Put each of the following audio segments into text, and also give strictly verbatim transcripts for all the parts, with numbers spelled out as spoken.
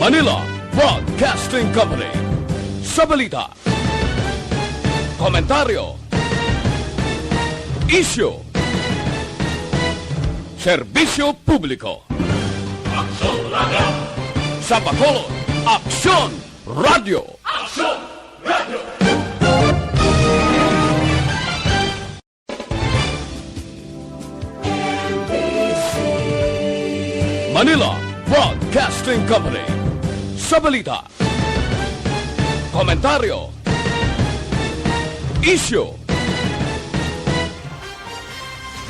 Manila Broadcasting Company. Sa balita, komentaryo, isyu, serbisyo publiko. Aksyon Radio. Sa Bacolod, Aksyon Radio. Aksyon Radio. Manila Broadcasting Company. Sa balita, komentaryo, isyu.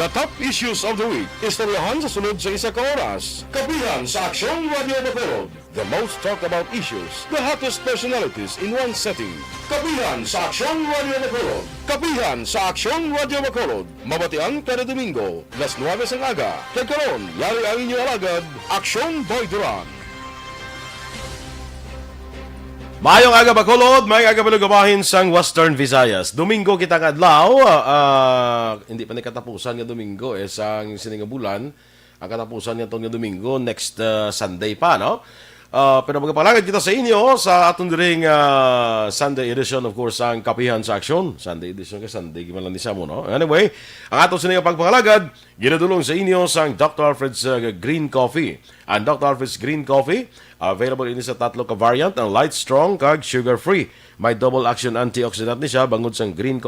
The top issues of the week. Istoryahan sa sunod sa isa ka oras. Kapihan sa Aksyon Radio Bacolod. The most talked about issues, the hottest personalities in one setting. Kapihan sa Aksyon Radio Bacolod. Kapihan sa Aksyon Radio Bacolod. Mabatian kada Domingo, las nuwebe sang aga. Kag karon, yari ang inyo alagad, Aksyon Boy Duran. Maayong aga, Bacolod. Maayong aga, mga kabahin sang Western Visayas. Domingo kita nga adlaw, ah, hindi pa ni katapusan nga Domingo, eh, sang sini nga bulan. Ang katapusan niya nga Domingo, next, uh, Sunday pa, no? Uh, pero magpalangad kita sa inyo sa aton diring, uh, Sunday edition, of course, ang Kapihan sa Aksyon. Sunday edition kay Sunday, giman lang ni sa mo, no? Anyway, ang aton sa inyo pagpangalagad, ginadulong sa inyo sang Doctor Alfred's, uh, Green Coffee. Ang Doctor Alfred's Green Coffee, available ini sa tatlo ka variant, ang light, strong, kag sugar-free. May double action antioxidant ni siya, bangod sang green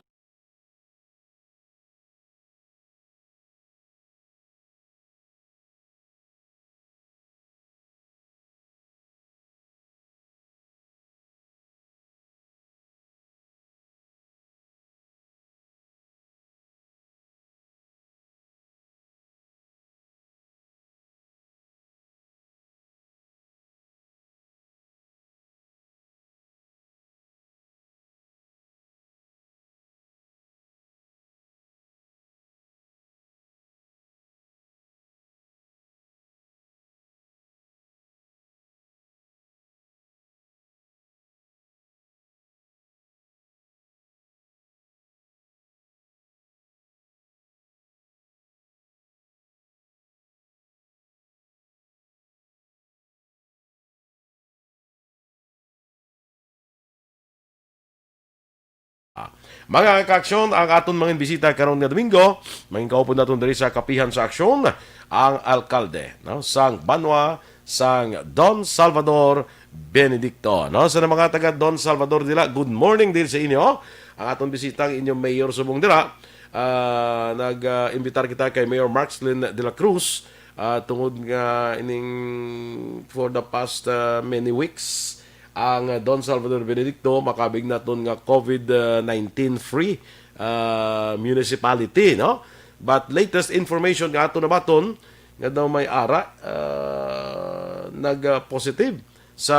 Mga kaaksyon, ang aton mga bisita karon nga Domingo, mangin kaupod naton diri sa Kapihan sa Aksyon, ang alkalde, no, sang banwa sang Don Salvador Benedicto, no? Sa mga taga Don Salvador dira, good morning din sa inyo. Ang aton bisita, ang inyong mayor subong dira, ah, nag, ah, imbitar kita kay Mayor Markslin de la Cruz, ah, tungod nga ining for the past, ah, many weeks, ang, ah, Don Salvador Benedicto makabig naton nga covid nineteen free, ah, municipality, no? But latest information nga ato nabaton nga daw may ara, ah, nag, ah, positive sa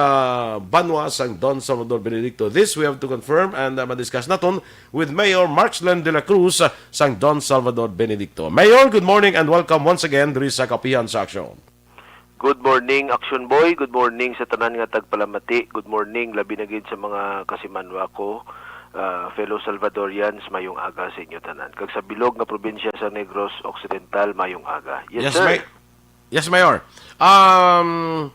banwa sang Don Salvador Benedicto. This we have to confirm and, ah, ma-discuss naton with Mayor Markslin de la Cruz, ah, sang Don Salvador Benedicto. Mayor, good morning and welcome once again diri sa Kapihan sa Aksyon. Good morning, Action Boy. Good morning sa tanan nga tagpalamati. Good morning, labi na gid sa mga kasimanwa ko, ah, fellow Salvadorians. Mayong aga sa inyo tanan. Kag sa bilog nga probinsya sa Negros Occidental, mayong aga. Yes, Yes, sir. May-, yes, Mayor. Um,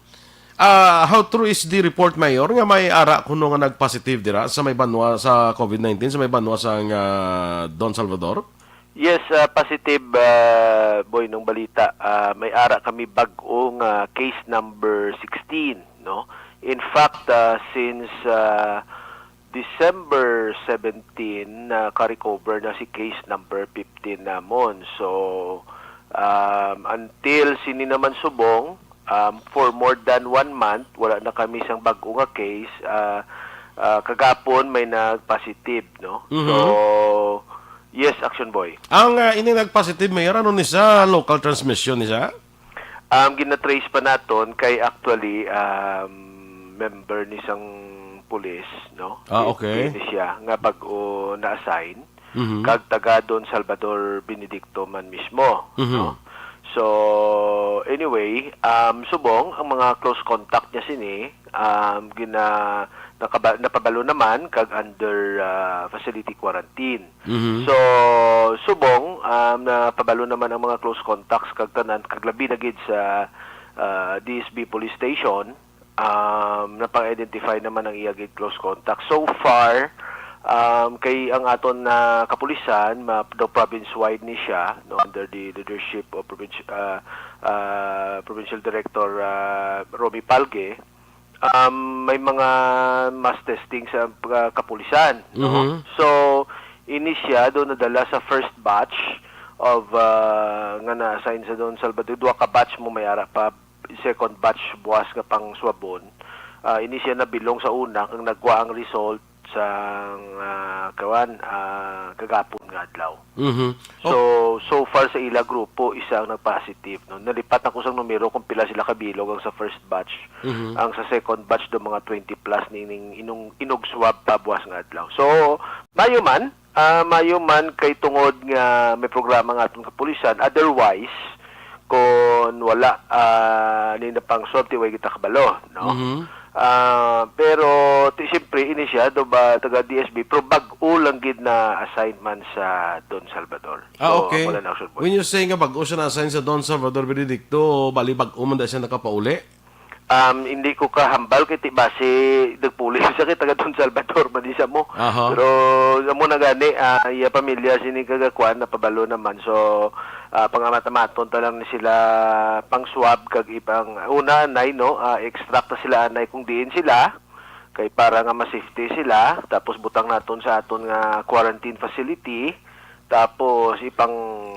ah, how true is the report, Mayor, nga may ara kuno nga nag-positive dira sa may banwa sa covid nineteen, sa may banwa sang, ah, Don Salvador? Yes, ah, positive, ah, Boy, nung balita. Ah, may ara kami bag-o nga case number sixteen, no? In fact, ah, since, ah, December seventeen, naka-recover na si case number fifteen namon. So, um, until sini naman subong, um, for more than one month, wala na kami sang bag-o nga case. Ah, ah, kagapon may nag-positive, no? Mhm. So, yes, Action Boy. Ang, ah, ini nag-positive, Mayor, ano ni sa local transmission ni sa? Um, gina-trace pa naton kay actually, um, member ni sang pulis, no? Ah, okay. Ni siya nga bag-o na-assign, Mhm. kag taga Don Salvador Benedicto man mismo, Mhm. no? So, anyway, um, subong ang mga close contact niya sini, um, gina-, nakaba-, napabalo naman kag under, ah, facility quarantine. Mhm. So, subong, um, napabalo naman ang mga close contacts kag tanan, kag labi na gid sa, ah, D S B Police Station, um, napang-identify naman ang iya gid close contact. So far, um, kay ang aton na kapulisan, ma-, do province-wide ni siya, no, under the leadership of provinci-, ah, ah, Provincial Director, ah, Romy Palge, um, may mga mass testing sa, ah, kapulisan, no? Mhm. So, ini siya do nadala sa first batch of, ah, nga na-assign sa Don Salvador. Duha ka batch mo may ara pa, second batch buwas nga pang swabon. Ah, ini siya nabilong sa una kag nagkuha ang result sa, ah, kawan, ah, kagapon nga adlaw. Mhm. So, so far sa ila grupo, isa ang nag-positive, no? Nalipat ako sang numero kung pila sila kabilog ang sa first batch. Mhm. Ang sa second batch do mga twenty plus ning, ning inong, inog swab pa buwas nga adlaw. So, mayo man, ah, mayo man kay tungod nga may programa nga atong kapulisan. Otherwise, kung wala, ah, ni na pang swab, ti way kita kabalo, no? Mhm. Ah, pero ti, siyempre, ini siya, do ba, taga D S B, pero bag-o lang gid na assignment sa Don Salvador. Ah, So, okay. Amo lang, Action Boy. When you say nga bag-o siya na-assign sa Don Salvador Benedicto, bali bag-o man da siya nakapauli? Um, hindi ko kahambal kay ti base nagpuli siya kay taga Don Salvador man di siya mo. Aha. Pero amo na gani, ah, iya pamilya sini kagakuan napabalo naman. So, ah, pangamata-maton ta lang ni sila pang swab kag ipang una anay, no, ah, extract ta sila anay kung diin sila kay para nga ma-safety sila, tapos butang naton sa aton nga quarantine facility, tapos ipang,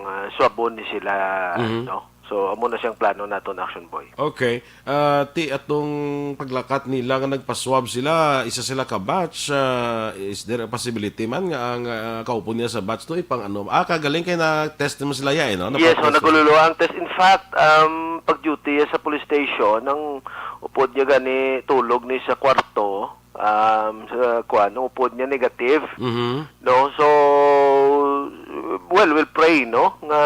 ah, swabon ni sila, Mhm. no? So, amo na siyang plano naton, Action Boy. Okay. Ah, ti atong paglakat nila nga nagpa-swab sila, isa sila ka batch, ah, is there a possibility man nga ang, ah, kaupod niya sa batch to ipang ano? Ah, kagaling kay na-test naman sila ya, eh, no? Yes, so Napa-test nila. Nagululuwa ang test. In fact, um, pag-duty ya sa police station, ang upod niya gani tulog ni sa kwarto, um, sa kuan, ang upod niya negative. Mhm. No, so, well, we'll pray, no, nga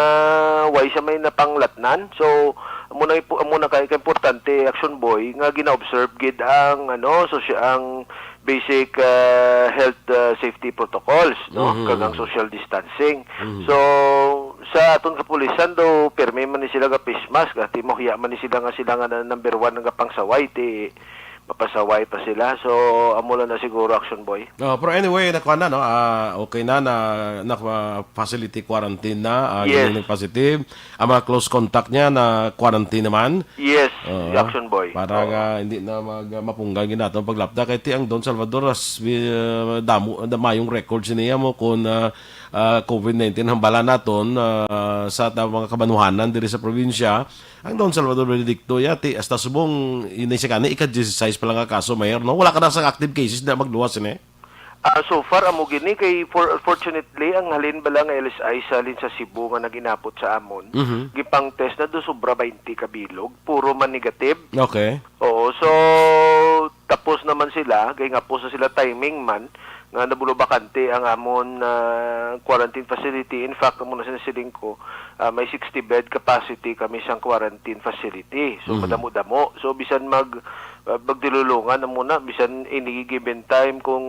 way siya may napanglatnan. So, amo na ipo-, amo na kay importante, Action Boy, nga gina-observe gid ang, ano, so siya ang basic, ah, health, ah, safety protocols, no, Mhm. kag ang social distancing. Mhm. So, sa aton kapulisan do, pirmi man ni sila ga face mask, ati mahuya man ni sila nga sila nga na number one nga pangsaway, ti mapasaway pa sila. So, amo lang na siguro, Action Boy. Oh, pero anyway, nakuha na, no? Ah, okay na, na, na, ah, facility quarantine na, ah, Yes. Gining positive. Ang mga close contact niya na quarantine naman. Yes, Oo. Action Boy. Para Oo. nga hindi na mag-, mapunggan gid naton paglapda. Kay ti ang Don Salvador, as, uh, damo, da-, mayong record siniya mo kung, ah, ah, covid nineteen hambala naton, ah, sa ta-, mga kabanuhanan diri sa probinsya. Ang Don Salvador Benedicto, yati, hasta subong, inay siya kani, ika-dieciséis pa lang nga kaso, Mayor, no? Wala ka na sa active cases na magluwas, ini? Ah, so far, amo gini kay for-, fortunately, ang halin bala nga L S I sa halin sa Cebu nga nag-inabot sa amon, Mhm. gipang-test na do sobra twenty ka bilog, puro man negative. Okay. Oo, so tapos naman sila, kay nga po sa sila timing man, nga nabulo bakante ang amon, ah, quarantine facility. In fact, amo na sa siling ko, ah, may sixty bed capacity kami sa quarantine facility. So, Mhm. madamo-damo. So, bisan mag, ah, magdululungan na muna, bisan any given time kung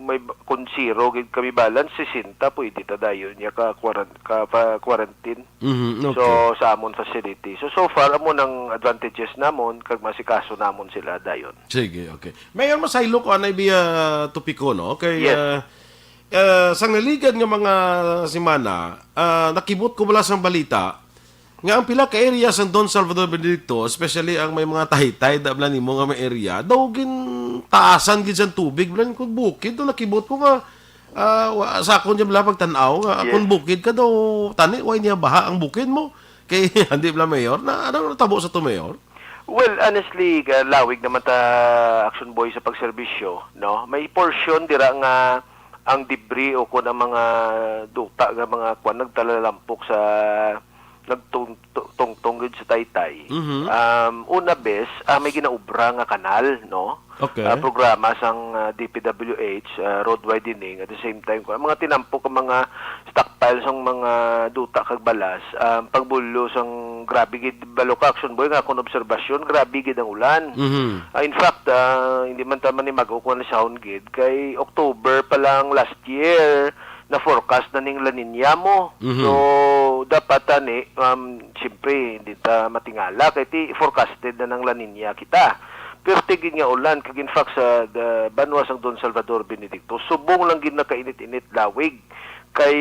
may ba-, kung zero gid kami balance, sesenta, pwede ta dayon niya ka quaran-, ka pa-, quarantine. Mhm, okay. So, sa amon facility. So, so far, amo nang advantages namon, kag masikaso namon sila dayon. Sige, okay. Mayor, masaylo ko anay biya topiko, no? Kay, Yes. ah, ah, sang naligad nga mga semana, ah, nakibot ko bala sang balita nga ang pila ka area sang Don Salvador Benedicto, especially ang may mga taytay, da bala nimo nga may area, daw gintaasan gid sang tubig, bala kung bukid, daw nakibot ko nga, ah, wa-, sa akon dyan bala pagtan-aw nga, Yes. kung bukid ka daw, tani, way niya baha ang bukid mo. Kay, hindi bala, Mayor, na, ano natabo sa to, Mayor? Well, honestly, ga-, lawig naman ta, Action Boy, sa pagserbisyo, no? May portion dira nga ang debris o kun ang mga duta nga mga kwan nagtalalampok sa nagtung-, tu-, tungtong gid sa taytay. Mhm. Um, una bes, ah, may ginaobra nga kanal, no? Okay. Ah, programa sang, ah, D P W H, ah, road widening, at the same time, kung ang mga tinampok ang mga stockpile sang mga duta kag balas, ah, pagbulyo sang grabe gid, balo ka, Action Boy, nga akong obserbasyon, grabe gid ang ulan. Mhm. Ah, in fact, ah, hindi man ta manimag-o kung ano sahon gid, kay October pa lang last year, na-forecast na ning La Niña mo. Mhm. So, dapat tani, um, siyempre, hindi ta matingala, kay ti forecasted na ng La Niña kita. Perti gid nga ulan, kag in fact sa, the, banwa sang Don Salvador Benedicto, subong lang gid nakainit-init lawig. Kay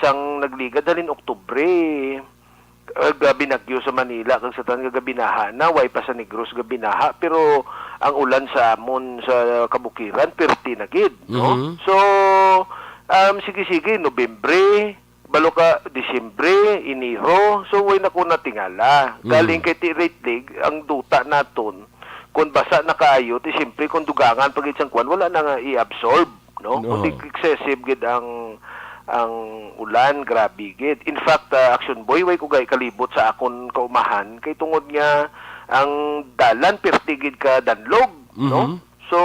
sang nagligad halin Oktubre, ah, gabinagyo sa Manila, kag sa tan-, gabinaha na, way pa sa Negros gabinaha, pero ang ulan sa amon sa kabukiran, perti na gid, no? Mhm. So, um, sige-sige, Nobyembre, balo ka, Disyembre, Enero, so way na ko natingala. Mm. Galing kay ti lately, ang duta naton, kung basa na kaayo, ti siyempre kung dugangan pa gid sang kwan, wala na nga i-absorb, no? Oo. Kundi excessive gid ang, ang ulan, grabe gid. In fact, ah, Action Boy, way ko gay kalibot sa akon kaumahan, kay tungod nga ang dalan perti gid ka danlog, no? Mhm. So,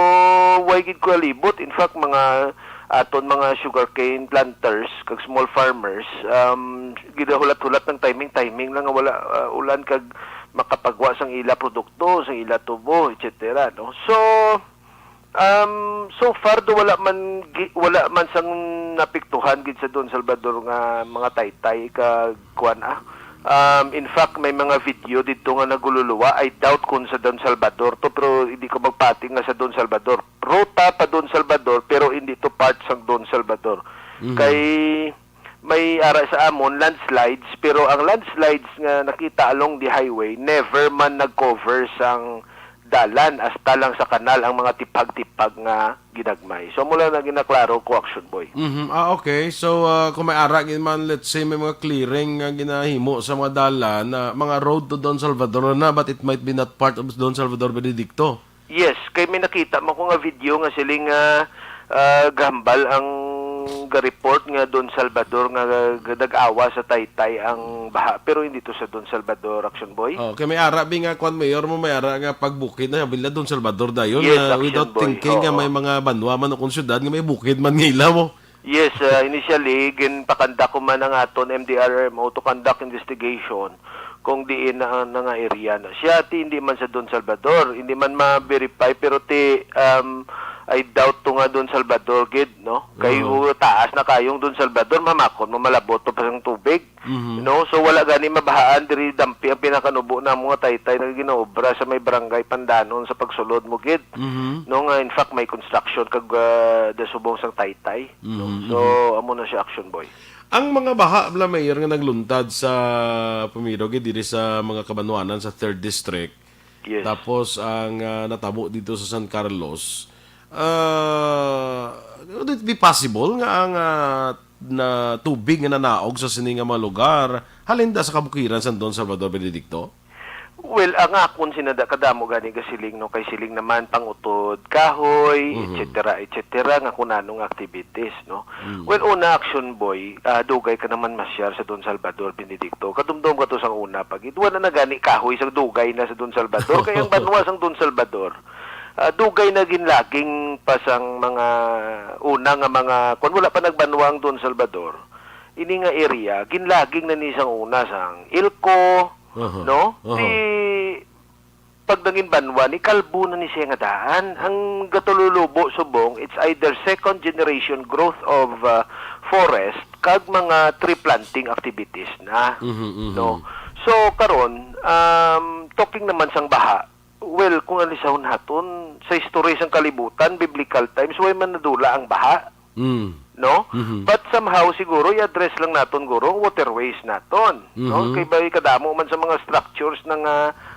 way gid ko kalibot. In fact, mga aton mga sugarcane planters kag small farmers, um, ginahulat-hulat ng timing-timing lang nga wala, ah, ulan kag makapagwa sang ila produkto, sang ila tubo, et cetera, no? So, um, so far do wala man gi-, wala man sang napiktuhan gid sa Don Salvador nga mga taytay kag kuan, ah. Um, in fact, may mga video didto nga nagululuwa. I doubt kung sa Don Salvador to, pero hindi ko magpati nga sa Don Salvador. Ruta pa Don Salvador, pero hindi to part sang Don Salvador. Mhm. Kay may ara sa amon, landslides, pero ang landslides nga nakita along the highway, never man nag-cover sang dalan, hasta lang sa kanal ang mga tipag-tipag nga ginagmay. So, mula na ginaklaro ko, Action Boy. Mhm. Ah, okay. So, ah, kung may ara gid man, let's say, may mga clearing nga ginahimo sa mga dalan, na mga road to Don Salvador na, but it might be not part of Don Salvador Benedicto. Yes, kay may nakita mo ko nga video nga siling nga, ah, gahambal ang ga-report nga Don Salvador nga, nga nag-awa sa taytay ang baha, pero hindi to sa Don Salvador, Action Boy. Oh, kay may ara bi nga kwan, Mayor, mo may ara nga pagbukid na, bila Don Salvador dayon, Yes, na Action without Boy, thinking nga oo. may mga banwa man o kung syudad nga may bukid man nga ila mo. Yes, ah, initially, ginpakanda ko man ang aton M D R R M O to conduct investigation kung diin na, na nga area na siya. Ti, hindi man sa Don Salvador, hindi man ma-verify, pero ti, um, I doubt to nga Don Salvador gid, no? Kay Oo. hu-, taas na kayong Don Salvador, mamakon mo, malabot pa sang tubig. Mhm. No? So, wala gani mabahaan diri dampi ang pinakanubo namo nga taytay nga ginaobra sa may barangay Pandanon sa pagsulod mo gid. Mhm. No, nga in fact may construction kag, ah, dasubong sang taytay. No? Mhm, So, mhm. amo na siya, Action Boy. Ang mga baha, bala, Mayor, nga nagluntad sa pumiro gid diri sa mga kabanwanan sa Third District, Yes. tapos ang, ah, natabo dito sa San Carlos, ah, would it be possible nga ang, ah, na tubig nga nanaog sa sini nga mga lugar halin da sa kabukiran sa Don Salvador Benedicto? Well, ang akon sinada kadamo gani gasiling, no, kay siling naman pangutod kahoy, Mhm. et cetera, et cetera, nga kung anong activities, no. Mm. Well, una, Action Boy, ah, dugay ka naman masyar sa Don Salvador Benedicto. Kadumdom ka to sang una pa gid. Wala na gani kahoy sang dugay na sa Don Salvador. Kay ang banwa sang Don Salvador, ah, dugay na ginlaging pa sang mga una nga mga, kung wala pa nagbanwa ang Don Salvador, ini nga area, ginlaging na ni sang una sang Ilco, Aha. no? Aha. Di pag nangin banwa ni, kalbo na ni siya nga daan. Ang gatululubo subong, it's either second generation growth of, uh, forest kag mga tree planting activities na, Mhm, mhm. no? So, karon, um, talking naman sang baha, well, kung alisahon naton, sa history sang kalibutan, biblical times, way man nadula ang baha. Mm. No? Mhm. But somehow, siguro, i-address lang naton, guro, ang waterways naton, no? Mhm. Kay bay kadamo man sa mga structures na nga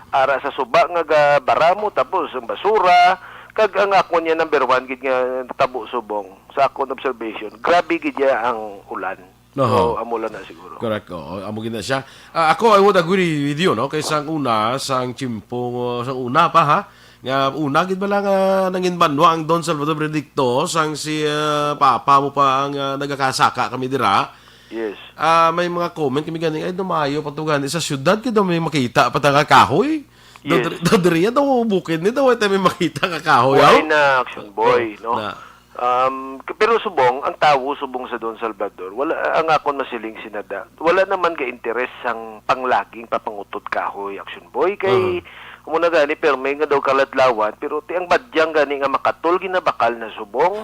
ara sa suba nga gabara mo, tapos ang basura, kag ang akon niya number one gid nga tabo subong, sa akon observation, grabe gid niya ang ulan. Oho. So, amo lang na siguro. Correct, oo. Amo gid na siya. Ah, ako, I would agree with you, no? Kay sang una, sang tiyempo, sang una pa, ha? Nga una gid bala nga nangin banwa ang Don Salvador Benedicto, sang si, ah, papa mo pa ang, ah, nagakasaka kami dira. Yes. Ah, may mga comment kami gani, "Ay, dumayo pa to gani sa syudad, kay daw may makita pa ta nga kahoy." Daw Yes. diri, daw diri yan, daw bukid ni, daw, ay, tayo may makita nga kahoy, Why aw? na, Action Boy, Oh, no? na. Um, k-, pero subong, ang tawo subong sa Don Salvador, wala, ang akon masiling sinada, wala naman ga interes sang panglaging papangutod kahoy, Action Boy, kay Uh-huh. amo na gani, permi nga daw kaladlawan, pero ti ang badyang gani nga makatol, ginabakal na subong.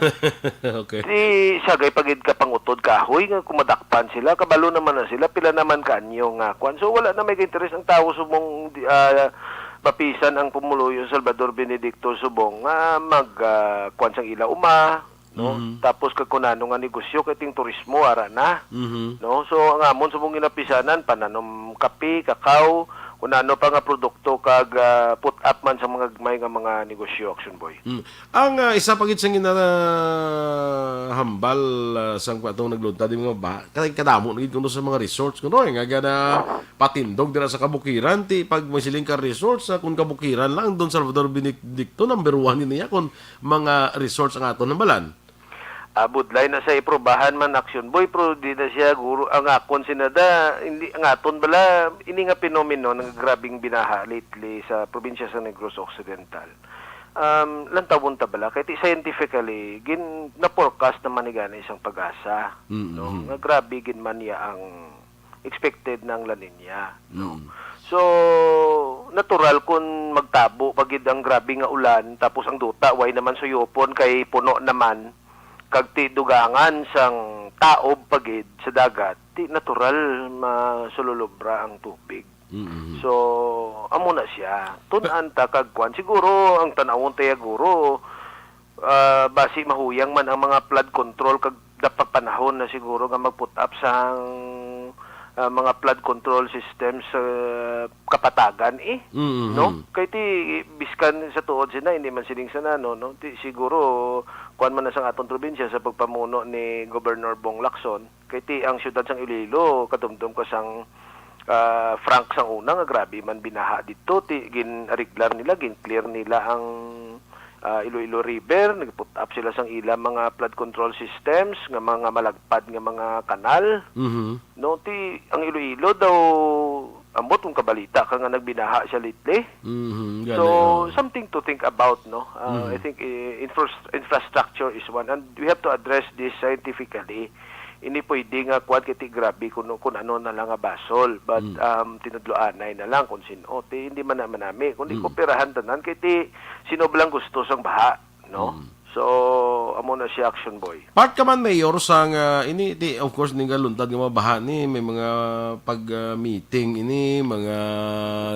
Okay. Ti sagay pa gid ka pangutod kahoy nga kung madakpan sila, kabalo naman na sila, pila naman ka anyo nga kwan. So, wala na may interes ang tawo subong, di, ah, mapisan ang pumuluyo Salvador Benedicto subong nga mag, ah, kuwan sang ila uma, no? Mhm. Tapos kag kun ano nga negosyo, kay ting turismo ara na, Mhm. no? So, ang amon subong ginapisanan, pananom kape, kakao, kun ano pa nga produkto kag, ah, put up man sa mga gagmay nga mga negosyo, Action Boy. Mm. Ang, ah, isa pa gid sang gina-, hambal, ah, sang atong nagluntad, di mga ba, kay kadamo na gid kuno sa mga resorts kuno, eh, nga gana patindog dira sa kabukiran, ti pag masiling ka resorts, ah, kung kabukiran lang, Don Salvador Benedicto, number one yun niya kung mga resorts ang aton hambalan. Ah, budlay na sa iprobahan man, Action Boy, pero di na siya guro ang akon sinada, hindi ang aton bala, ini nga pinomeno nga grabing binaha lately sa probinsya sa Negros Occidental. Um, lantawon ta bala, kay ti scientifically, gin, na-forecast naman ni gani sang pag-asa, Mm, no? mm. Nga grabe gid man niya ang expected na ang La Nina, no? Mm. So, natural kun magtabo pa gid ang grabe nga ulan, tapos ang duta, way naman suyopon kay puno naman, kag ti dugangan sang taob pa gid sa dagat, ti natural masululobra ang tubig. Mm. So, amo na siya. Tun-an ta kag kwan. Siguro, ang tanawon ta ya, guro, ah, basi mahuyang man ang mga flood control kag dapat panahon na siguro nga mag-put up sang, ah, mga flood control system sa kapatagan, eh. Mm. No? Kay ti, biskan sa tuod sina, hindi man sining sana, no, no? Ti, siguro, kwan man na sang aton probinsya sa pagpamuno ni Governor Bong Lacson, kay ti ang siyudad sang Iloilo, kadumdom ka sang, ah, Frank sang una nga grabe man binaha dito, ti gin-ariglar nila, gin-clear nila ang, ah, Iloilo River, nag-put up sila sang ila mga flood control systems nga mga malagpad nga mga kanal. Mhm. No, ti ang Iloilo daw, ambot kung kabalita ka nga nagbinaha siya lately. Mhm, So, gani, oh. something to think about, no? Uh, Mhm. I think, eh, infras-, infrastructure is one, and we have to address this scientifically. Hindi pwede nga kuwan kay ti grabe kung, kung ano na lang nga basol, but, Mm. um, tinudloanay na lang kung sino. Ti hindi man naman nami, kundi Mm. kooperahan tanan kay ti sino ba lang gusto sang baha, no? Mm. So, amo na siya, Action Boy. Part ka man, Mayor, sang, ah, ini, ti, of course, ning kaluntad nga mga baha ni, may mga pag, ah, meeting ini, mga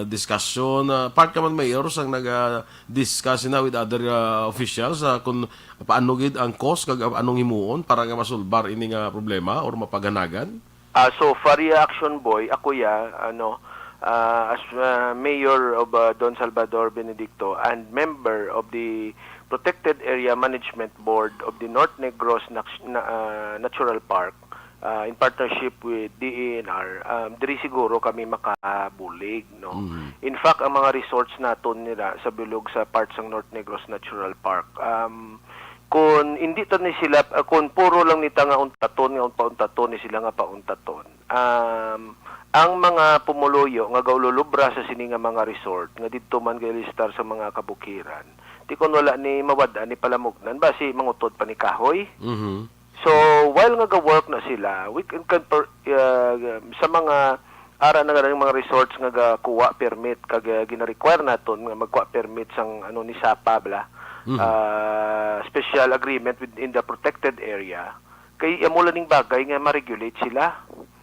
discussion, ah, part ka man, Mayor, sang naga-discuss na with other, ah, officials, ah, kung paano gid ang cause kag anong himuon para nga masulbar ini nga problema or mapaganagan? Ah, so far, ya, Action Boy, ako ya, ano, ah, as, ah, mayor of, ah, Don Salvador Benedicto and member of the Protected Area Management Board of the North Negros Nat-, na, ah, Natural Park, ah, in partnership with D E N R, um, diri siguro kami makabulig, no? Mhm. In fact, ang mga resorts naton nila sa bilog sa part sang North Negros Natural Park, um, kung hindi ta ni sila, ah, kung puro lang nita nga untaton, nga pauntaton ni sila nga pauntaton, um, ang mga pumuluyo nga gaululubra sa sini nga mga resort nga didto man gailistar sa mga kabukiran, ti kon wala ni mawad-an ni palamugnan, basi mangutod pa ni kahoy. Mhm. So, while nga ga-work na sila, we can, can per-, uh, sa mga ara na nga mga resorts nga gakuha permit kag, uh, gina-require naton nga magkuha permit sang, ano, ni sapa bala, Mhm. uh, special agreement within the protected area, kay amo lang ning bagay nga ma-regulate sila.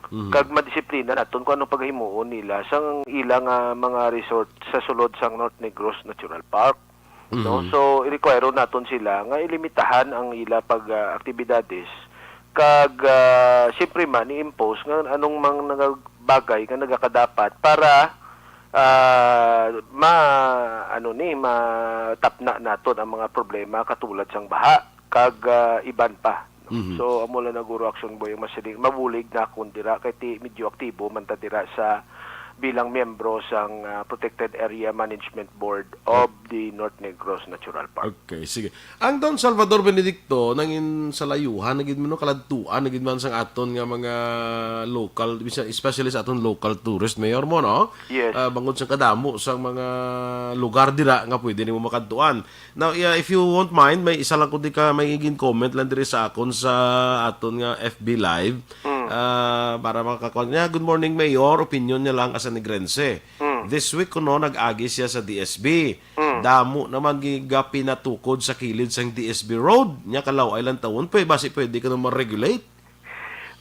Mhm. Kag madisiplina naton kung anong paghimuon nila sang ila nga mga resort sa sulod sang North Negros Natural Park. No? Mhm. So, i-require naton sila nga ilimitahan ang ila pag, ah, aktibidades. Kag, ah, siyempre man, i-impose nga anong mga bagay nga nagakadapat para, ah, ma-, ano ni, matapna naton ang mga problema katulad sang baha kag, ah, iban pa. Mhm. So, amo lang na, guro, Action Boy, ang masiling, mabulig na akon dira, kay ti, medyo aktibo man ta dira sa, bilang miyembro sang, ah, Protected Area Management Board of the North Negros Natural Park. Okay, sige. Ang Don Salvador Benedicto, nangin sa layuhan, nagin mo, no, kaladtuan, nagin man sang aton nga mga local, bisan, especially sa aton local tourist, Mayor mo, no? Yes. Ah, bangod sa kadamo sang mga lugar dira nga pwede nimo makadtuan. Now, yeah, if you won't mind, may isa lang ko di ka, may igin comment lang diri sa akon sa aton nga F B Live. Mm. Ah, para makakuha niya, "Good morning, Mayor. Opinion niya lang as a Negrense. Mm. This week kuno nag-agi siya sa D S B. Mm. Damo naman gigapinatukod sa kilid sang D S B road. Nya kalaw ay lang tawon, pwe-, basi pwede ka na ma-regulate."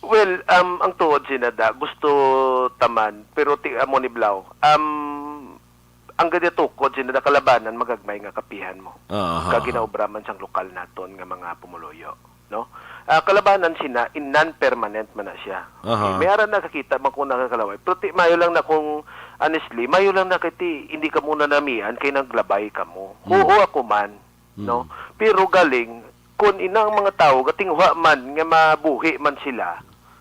Well, um, ang tuod sinada, gusto taman, pero ti amo ni Blau. Um, ang ginatukod sina na kalabanan magagmay nga kapihan mo. Aha. Kag ginaobra man sang lokal naton nga mga pumuluyo, no? Ah, kalabanan sina in non-permanent man na siya. Aha. Okay, may ara nakakita man ko nakakalaway. Pero ti, mayo lang na kung, honestly, mayo lang na kay ti, hindi ka muna namian kay naglabay ka mo. Hmm. Oo, ako man, no? Hmm. Pero galing, kung inang mga tawo, gatinguha man nga mabuhi man sila,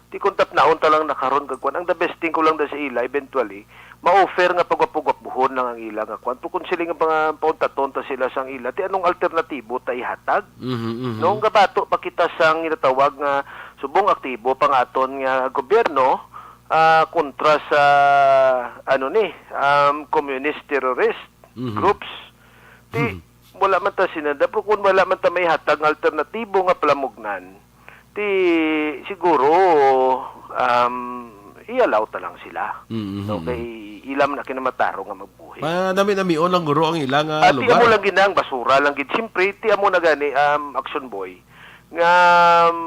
ti kung tapnaon ta lang na karon kag kwan, ang the best thing ko lang da sa ila, eventually, ma-offer nga pagwapugwapuhon lang ang ila nga kwan. Pero kung sila nga mga pauntaton ta sila sang ila, ti anong alternatibo ta ihatag? Mhm, mhm. No, nga bato pa kita sang ginatawag nga subong aktibo pa nga aton nga gobyerno, ah, kontra sa, ano ni, um, communist terrorist Mhm. groups. Ti, Mhm. wala man ta sinanda, pero kung wala man ta maihatag nga alternatibo nga palamugnan, ti siguro, um, i-allow ta lang sila. Mhm. No, kay ila man na kinamatarong nga magbuhi. Madami-damion lang guro ang ila nga Ah, ti lugar. Amo lang gid na ang basura lang gid. Siyempre, ti amo na gani, um, Action Boy, nga, um,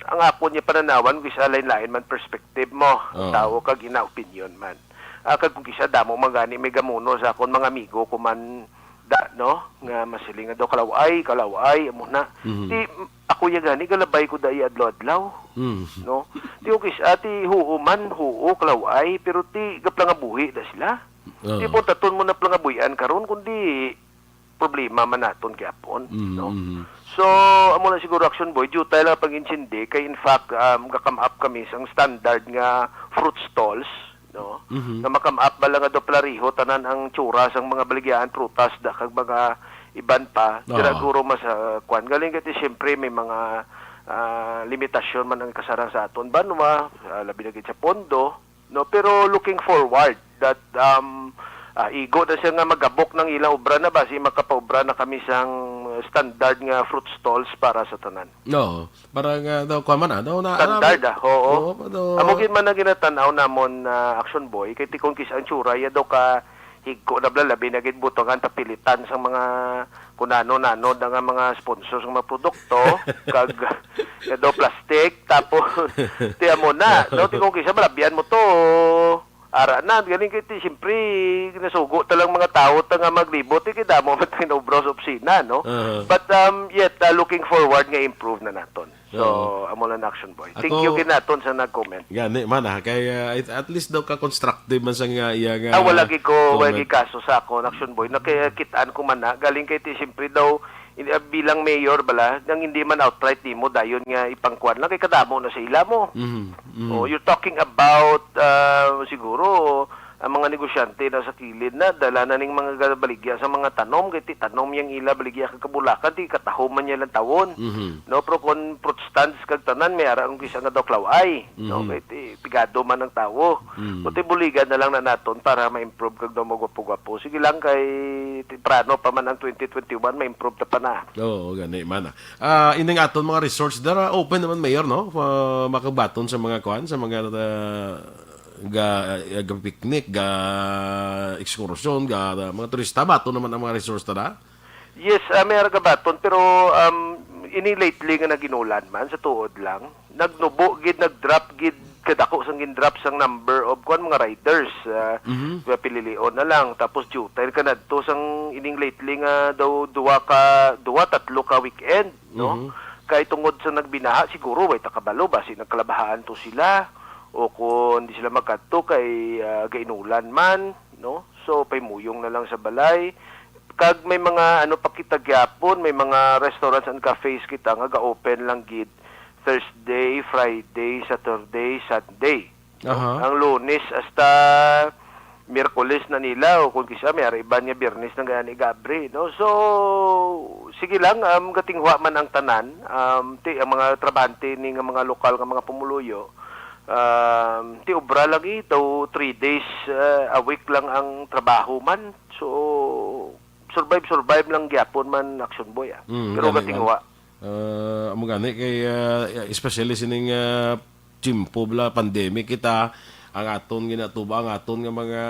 ang akon niya pananawan, kis-a lain-lain man perspective mo, ang Oo. tao kag ina opinion man. Ah, kag kung kis-a damo man gani may gamuno sa akon mga amigo ko man da, no? Nga masiling nga daw, "Kalaway, kalaway," amo na. Mhm. Ti, ako ya gani, galabay ko da iya adlaw-adlaw, Mhm. no? Ti, kung kis-a, ti, huo man, huo, kalaway, pero ti, gaplangabuhi da sila. Oo. Ti, puntaton mo na plangabuhian karon, kundi problema man naton gyapon, Mhm, no? mhm. So, amo na siguro, Action Boy, diutay lang pag-intindi, kay in fact, um, ga-come up kami sang standard nga fruit stalls, no? Mhm. Nga ma-come up bala nga daw plariho tanan ang tsura sang mga baligyahan, prutas, da, kag mga iban pa. Dira Oo. guro mas, ah, kwan. Galing kay ti, siyempre, may mga, ah, limitasyon man ang kasarang sa aton banwa, ah, labi na gid sa pondo, no? Pero looking forward that, um, ah, igo na siya nga magabok ng ilang obra na, basi makapaobra na kami sang standard nga fruit stalls para sa tanan. No, para nga daw, kuwan man, ah, daw na, Standard, ah, oo. Oo, daw. Amo gid man ang ginatanaw namon, ah, Action Boy, kay ti kung kis-a ang tsura, ya daw ka higko na bala, labi na gid butangan, tapilitan sang mga kung nano-nano na nga mga sponsor sa mga produkto, kag, ya daw plastic, tapos, ti amo na, daw ti kung kis-a, malabian mo to, ara na, galing kay ti, siyempre, nasugo ta lang mga tao ta nga maglibot, eh, kay damo man tayo naubra sa opisina, no? Aha. But, um, yet, uh, looking forward nga improve na naton. So, Oo. amo lang, Action Boy. Thank Ako, you gid naton sa nag-comment. Gani man, ah, kay, ah, it, at least daw ka constructive man sa nga iya nga Ah, wala gid ko, wala comment. Gid kaso sa akon, Action Boy. Nakikit-an ko man na, galing kay ti, siyempre daw, in, ah, bilang mayor bala, nang hindi man outright nimo dayon nga ipangkuan lang, kay kadamo na sa ila mo. Mhm, mhm. Oh, you're talking about, ah, siguro, ang mga negosyante na sa kilid na dala na ning mga ga-, baligya sa mga tanom, kay ti tanom yang ila baligya kag kabulakan, ti katahom man niya lang tawon. Mhm. No, pero kung fruit stands kag tanan, may ara ang kis-a nga daw klaway, no? Mhm. Kay ti pigado man ang tawo. Mhm. Kung ti buligan na lang na naton para ma-improve kag daw magwapo-gwapo. Sige lang, kay temprano pa man ang twenty twenty-one, ma-improve ta pa na. Oo, gani man, ah. Ah, ining aton mga resorts dara, open naman, Mayor, no? Ah, makagbaton sa mga kuan, sa mga, ah, ga, ga picnic, ga ekskursyon, ga mga turista, bato naman ang mga resorts na. Yes, ah, may ara gabaton, pero, um, ini lately nga nag-inulan man, sa tuod lang, nagnubo gid, nag-drop gid, kadako sang gin-drop sang number of, kuan, mga riders, ah, Mhm. nga pililion na lang. Tapos diutay ka nadto sang ining lately nga daw duwa ka, duwa, tatlo ka weekend, no? Mhm. Kay tungod sa nagbinaha, siguro way ta kabalo, basi nagkalabahaan to sila, o kung di sila magkadto kay, ah, gainulan man, no? So, paymuyong na lang sa balay. Kag may mga, ano pa kita gyapon, may mga restaurants and cafes kita nga ga-open lang gid Thursday, Friday, Saturday, Sunday, no? Aha. Ang Lunes hasta Miyerkules na nila, o kung kis-a, may ara iban nga Biyernes na gani gabri, no? So, sige lang, um, gatinguha man ang tanan, um, ti, ang mga trabahante ni nga mga lokal nga mga pumuluyo, um, ti obra lagi, daw three days, uh, a week lang ang trabaho man. So, survive, survive lang gyapon man, Action Boy, ah. Mm, Pero gani, gatinguha. Ah, amo gani kay, ah, especially sining, ah, tiyempo bala, pandemic kita, ang aton ginatuba, ang aton nga mga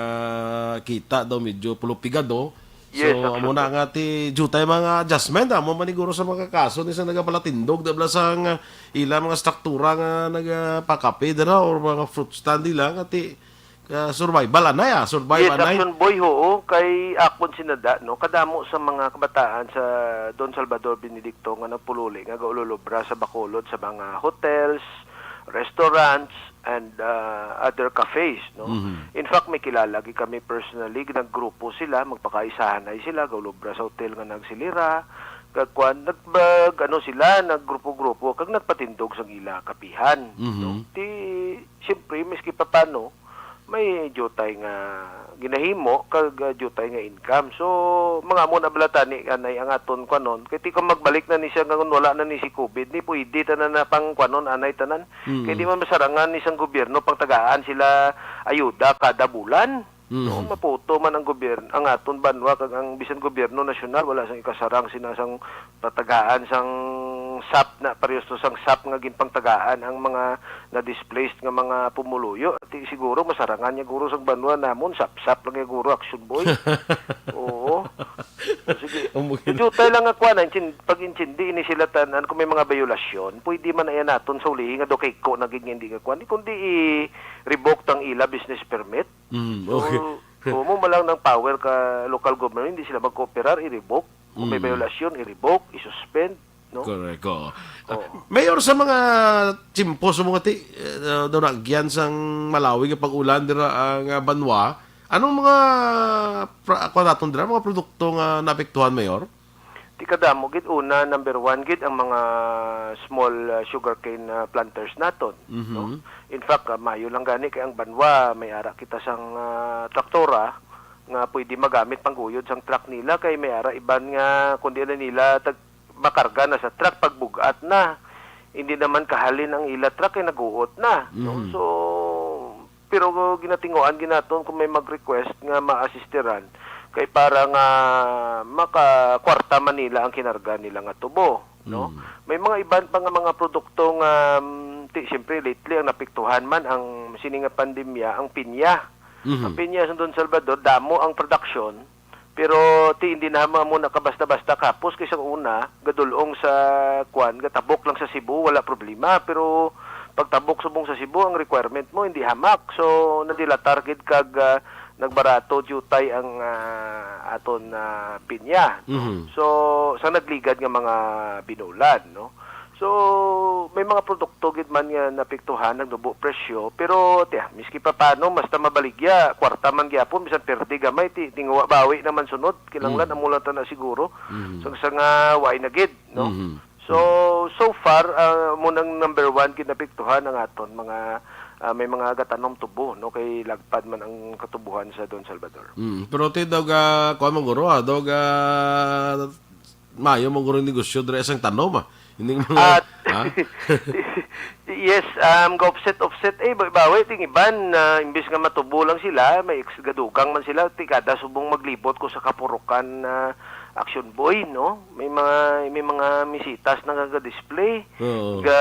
kita daw medyo pulupigado. Yes, So, amo na actually. nga ti diutay mga adjustment, amo maniguro sa mga kaso ni sa nagapalatindog, da bala sa nga ila mga struktura nga nagapakape dira or mga fruit stand nila nga ti Ah, survival, anay, ah. Survive, Yes, anay. Action Boy, oo. Kay akon sinada, no, kadamo sa mga kabataan sa Don Salvador Benedicto nga nagpululi nga gaululubra sa Bacolod sa mga hotels, restaurants, and uh, other cafes, no? Mhm. In fact, may kilala gid kami personally, naggrupo sila, magpakaisahanay sila, gaulubra sa hotel nga nagsilira, kag kwan, nag, nag- ano sila, naggrupo-grupo, kag nagpatindog sang ila kapihan, Mhm. no? Ti, siyempre, miski papano, may diutay nga ginahimo kag uh, diutay nga income. So, mga amo na bala tani anay ang aton kwanon. Kay ti kung magbalik na ni siya ngan wala na ni si covid, ni pwede tanan na pang kwanon anay tanan. Mm. Kay di man masarangan ni sang gobyerno pang tagaan sila ayuda kada bulan. Mm. No, maputo man ang gobyerno, ang aton banwa kag ang bisan gobyerno nasyonal wala sang ikasarang sina sang patagaan sang sap na parehas to sang sap nga ginpangtagaan ang mga na-displaced nga mga pumuluyo. Ti siguro masarangan niya guro sang banwa namon, sapsap lang niya guro, action boy. Oo. O, sige. Ang mga Yung jutay lang nga kuan, intsin- pag-intindi ini sila tanan kung may mga violasyon, pwede man na yan naton sa ulihi nga do kay ko na gid nga hindi nga kuan. Kundi i-revoke tang ila business permit. Mm, So, okay. Kumo mo lang ng power ka local government, hindi sila mag-cooperar, i-revoke. Kung may Mm. violasyon, i-revoke, i-suspend. No? Correct, oo. Ah, Oo. Mayor, sa mga tiyempo sa mga ti, uh, daw nagyan sang malawi nga pag-ulan dira ang ah, banwa, anong mga pra, kwan naton dira, mga produkto nga naapektuhan, Mayor? Ti kadamo gid una, number one gid ang mga small ah, sugarcane ah, planters naton, Mhm. no? In fact, ah, mayo lang gani kay ang banwa may ara kita sang ah, traktora nga pwede magamit pangguyod sang truck nila kay may ara iban nga kundi na nila tag makarga na sa truck pag bug-at na. Hindi naman kahalin ang ila truck kay naguot na, no? Mhm. So, pero ginatinguan ginaton kung may mag-request nga maassisteran kay para nga makakwarta man nila ang kinarga nila nga tubo, no? Mm. May mga iban pa nga mga produkto nga mm, ti, siyempre lately ang napiktuhan man ang sini nga pandemya ang pinya. Mhm. Ang pinya sa Don Salvador damo ang production pero ti hindi na mo nakabasta-basta kapos kay sa una gadulong sa kwan gatabok lang sa Cebu wala problema pero pagtabok subong sa Cebu ang requirement mo hindi hamak so nadilatar gid kag ah, nagbarato diutay ang ah, aton ah, pinya no? Mhm. So sa nagligad nga mga binulan no So, may mga produkto gid man nga napiktuhan nagnubo presyo, pero tiya, miski pa paano, basta mabaligya, kwarta man gyapon bisan perde gamay ti tinguwa bawi naman sunod. Kinahanglan Mm. amo lang ta na siguro. Mhm. Sa sa nga way na gid, no? Mhm. So, so far, ah, mo nang number one gid napiktuhan ang aton mga ah, may mga gatanom tubo, no, kay lagpad man ang katubuhan sa Don Salvador. Mm, pero ti daw ga kuan man guro, ah, daw ga mayo man guro negosyo diri sang tanom, ah. Hindi mga At ha? Yes, um, ga-offset, offset, eh, bawi-bawi, ting iban, ah, imbis nga matubo lang sila, may ex- gadugang man sila, ti kada subong maglibot ko sa kapurukan na action boy, no? May mga, may mga misitas na nga ga-display. Oo. Ga,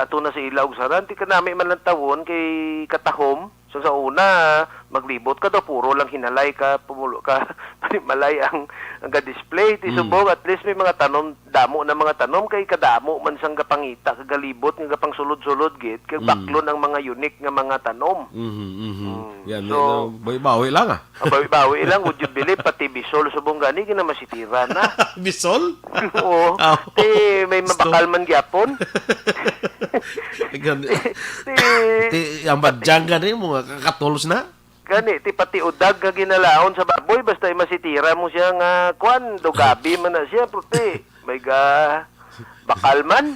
ato na sa ilaw, saran, ti kanami man lang tawon kay katahom, So sa una, maglibot ka daw, puro lang hinalay ka, pumulo ka, panimalay ang, ang ga-display. Ti Mm. subong, at least may mga tanom, damo na mga tanom, kay kadamo man sang gapangita, kagalibot, nga gapangsulod-sulod gid, kay Mm. baklon ang mga unique nga mga tanom. Mhm, mhm. Mm. Yan, So, no, bawi-bawi lang ah. Ang bawi-bawi lang, would you believe, pati bisol, subong gani, ginamasitira na. Bisol? Oo. Ah. Ti, may Gusto. mabakal man gyapon. Gani. Ti, Ti, ang badyang gani, mga kakatols na. Gani, ti pati udag nga ginalaon sa baboy, basta masitira mo siya nga, kwan, dugabi man na siya, puti. May ga, bakal man.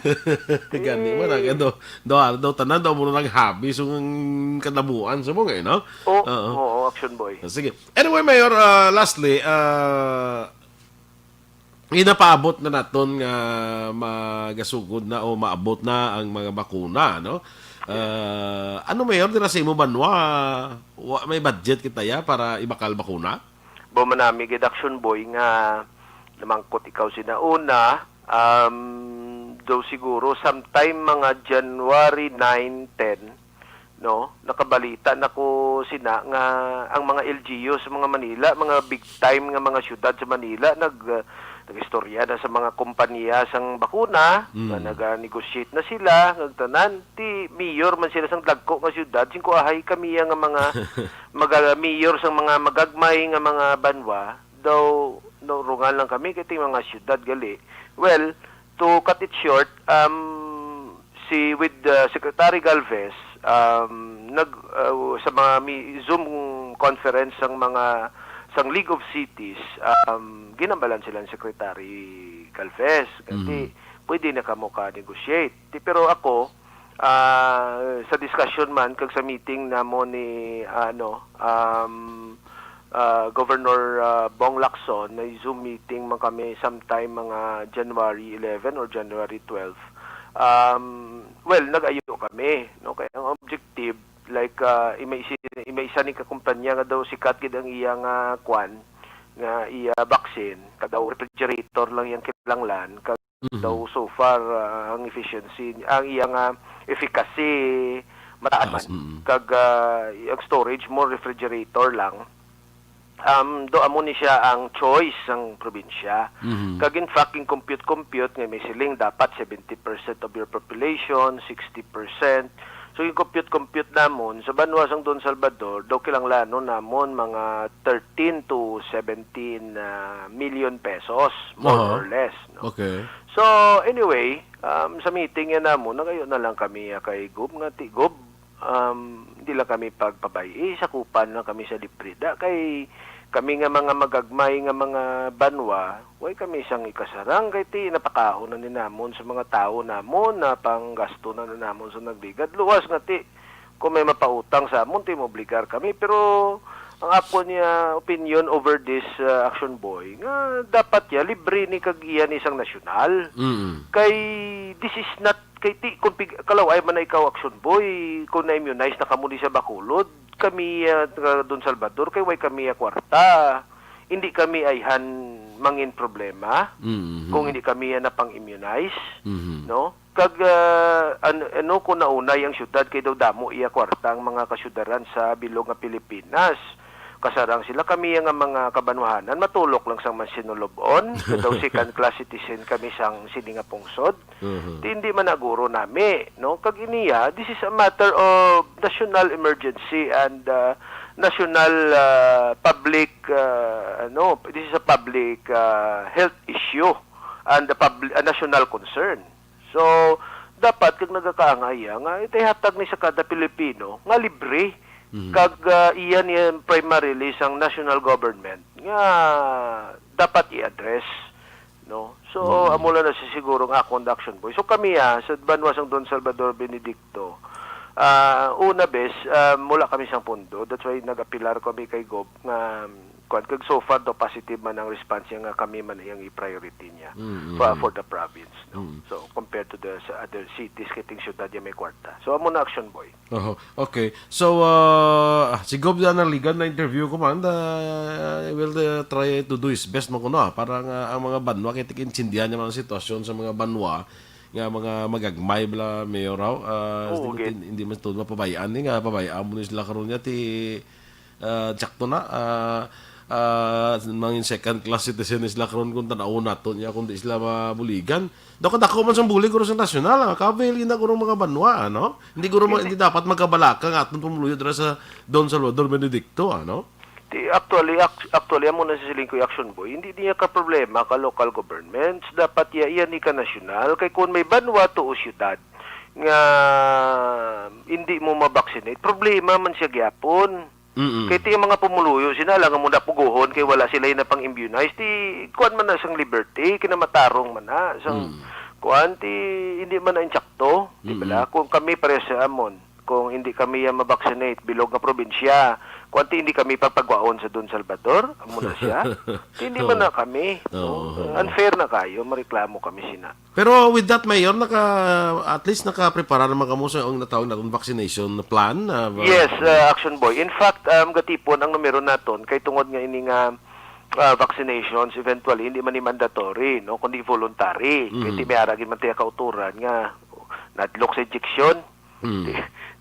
Ti gani, man, ang do, do, do, tanan, do, muna nang hobby, so, ang kanabuan, sa mga, no? Oo, Oo. oo, action boy. Sige. Anyway, Mayor, ah, lastly, ah, ginapaabot na naton nga magasugod na o maabot na ang mga bakuna, no? Ah, ano, Mayor, dira sa imo banwa, wa, may budget kita ya para ibakal bakuna? Bo manami gid action boy nga namangkot ikaw sina una, um, daw siguro sometime mga January nine, ten, no? Nakabalita na ko sina nga ang mga L G U sa mga Manila, mga big time nga mga syudad sa Manila, nag, ah, nag-istorya na sa mga kompanya sang bakuna, Mm. nga naga-negotiate na sila, nga tanan. Ti mayor man sila sang dagko nga syudad, singko ahay kami nga mga maga-, mayor sang mga magagmay nga mga banwa, daw, no, rungan lang kami, kay ti mga syudad gali. Well, to cut it short, um, si, with, uh, Secretary Galvez, um, nag, uh, sa mga mi-, Zoom conference sang mga, sang League of Cities, um, ginambalan sila ni Secretary Galvez. Kasi Mm. pwede na kamo ka-negotiate. Ti, pero ako, ah, sa discussion man, kag sa meeting namo ni, ano, um, ah, Governor, ah, Bong Lacson, may Zoom meeting man kami sometime mga January eleven or January twelve. Um, well, nag-ayo kami, no? Kaya ang objective, like, ah, may isi-, may isa ni kakumpanya nga daw sikat gid ang iya nga kwan, nga iya vaccine, kag daw refrigerator lang yang kinahanglan, kag Mhm. daw so far, ah, ang efficiency, ang iya nga efficacy mataas Taas, man. mm. Kag, ah, ang storage mo refrigerator lang. Um, do amo ni siya ang choice sang probinsya. Mhm. Kag in fact, in compute-compute nga may siling dapat seventy percent of your population, sixty percent. So, in compute-compute namon, sa banwa sang Don Salvador, daw kinahanglanon namon mga thirteen to seventeen, ah, million pesos, more Aha. or less, no? Okay. So, anyway, um, sa meeting yan namon, nagayo na lang kami, ah, kay Gob nga, "Ti, Gob, um, hindi lang kami pagpabay-i, sakupan lang kami sa libre da. Kay kami nga mga magagmay nga mga banwa, way kami sang ikasarang, kay ti napakaon na ni namon sa mga tawo namon, na panggasto na, na namon sa nagligad. Luwas nga ti, kung may mapautang sa amon, ti maobligar kami." Pero ang akon niya opinion over this, uh, Action Boy, nga dapat ya libre ni kag iya ni sang nasyonal. Mm. Kay this is not, kay ti, kung pig-, kalaw-ay man na ikaw, Action Boy, kung na-immunize na kamo ni sa Bacolod, kami, uh, taga Don Salvador, kay way kami, uh, kwarta. Hindi kami ayhan mangin problema Mm-hmm. kung hindi kami, uh, napang-immunize, Mm-hmm. no? Kag, ah, an-, ano ko naunay ang syudad kay daw damo iya kwarta ang mga kasyudaran sa bilog nga Pilipinas. Kasarang sila, kami nga mga kabanwahanan, matulok lang sang mansinolob-on, nga daw second class citizen kami sang sini nga pungsod. Mhm. Ti hindi man naguro nami, no? Kag iniya, this is a matter of national emergency and, ah, national, ah, public, ah, ano, this is a public, ah, health issue and a publi-, a national concern. So, dapat kag nagakaangay iya nga ito ihatag ni sa kada Pilipino nga libre Mhm. kag, ah, iya ni primarily sang national government nga dapat i-address, no? So, Mhm. amo lang na si siguro nga akon Action Boy. So, kami, ah, sa banwa sang Don Salvador Benedicto, ah, una bes, ah, wala kami sang pondo. That's why nag-apilar kami kay Gob nga, kuwan, kag so far daw positive man ang response niya nga kami man iyang i-priority niya Mm, for, mm. for the province, no? Mm. So, compared to the sa other cities, kay ting syudad niya may kwarta. So, amo na, Action Boy. Oho. Okay. So, ah, si Gob Dana Ligan na interview ko man, ah, I will, ah, try to do his best mo kuno, ah, para nga ang mga banwa kay tikintindihan niya mga sitwasyon sa mga banwa nga mga magagmay bala, Mayor, raw. Ah, Oo, hindi, gid. Hindi man tuod mapabayaan ni nga pabayaan mo ni sila karon niya ti, ah, tsakto na, ah, ah, mangin second class citizen ni sila karon kung tan-awon nato niya kung di sila mabuligan. Daw kadako man sang bulig guro sa nasyonal, ah, kabil gina guro mga banwa, ano? Hindi guro ma-, Hindi. hindi dapat magkabalaka nga atong pumuluyo dira sa Don Salvador Benedicto, ano? Ti, actually, ac-, actually, amo na si Silingkoy Action Boy, hindi niya ka problema ka local governments. Dapat iya, iya ni ka nasyonal. Kay kung may banwa to o syudad nga hindi mo ma-vaccinate, problema man siya gyapon. Mm-mm. Kay ti ang mga pumuluyo, sina lang mo napuguhon kay wala sila na pang-immunize. Ti, kuwan man na sang liberty, kinamatarong man na. Sang, Mm. kuwan, ti, hindi man na insakto. Di ba Mm-mm. la? Kung kami pareho sa amon, kung hindi kami yan ma-vaccinate, bilog nga probinsya, kung ti hindi kami pagpagwaon sa Don Salvador, amo na siya. Ti hindi man Oo. na kami, no? Oo. Unfair na kayo, mareklamo kami sina. Pero with that, Mayor, naka, at least nakaprepara naman kamo sa ang natawag natin vaccination plan, ah, ba- Yes, uh, Action Boy. In fact, um, gatipon ang numero naton kay tungod nga ini nga, uh, vaccinations eventually hindi man ni mandatory, no, kundi voluntary. Kay Mhm. ti may ara gid man tiya kauturan nga nadlok sa injection. Hmm.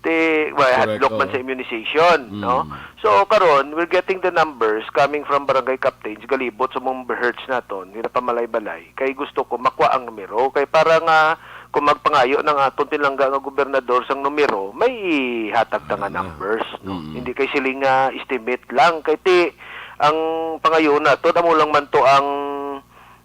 Ti, Ti, wa-, Correct, hadlok man oo. sa immunization, no? Mm. So, karon, we're getting the numbers coming from barangay captains, galibot sa mga herds naton, ginapamalay-balay. Kay gusto ko makuha ang numero. Kay para nga, kung magpangayo ng aton pinalangga nga gobernador sang numero, may hatag ta nga Ah. numbers, no? Mm. Hindi kay siling nga estimate lang. Kay ti, ang pangayo naton, amo lang man to ang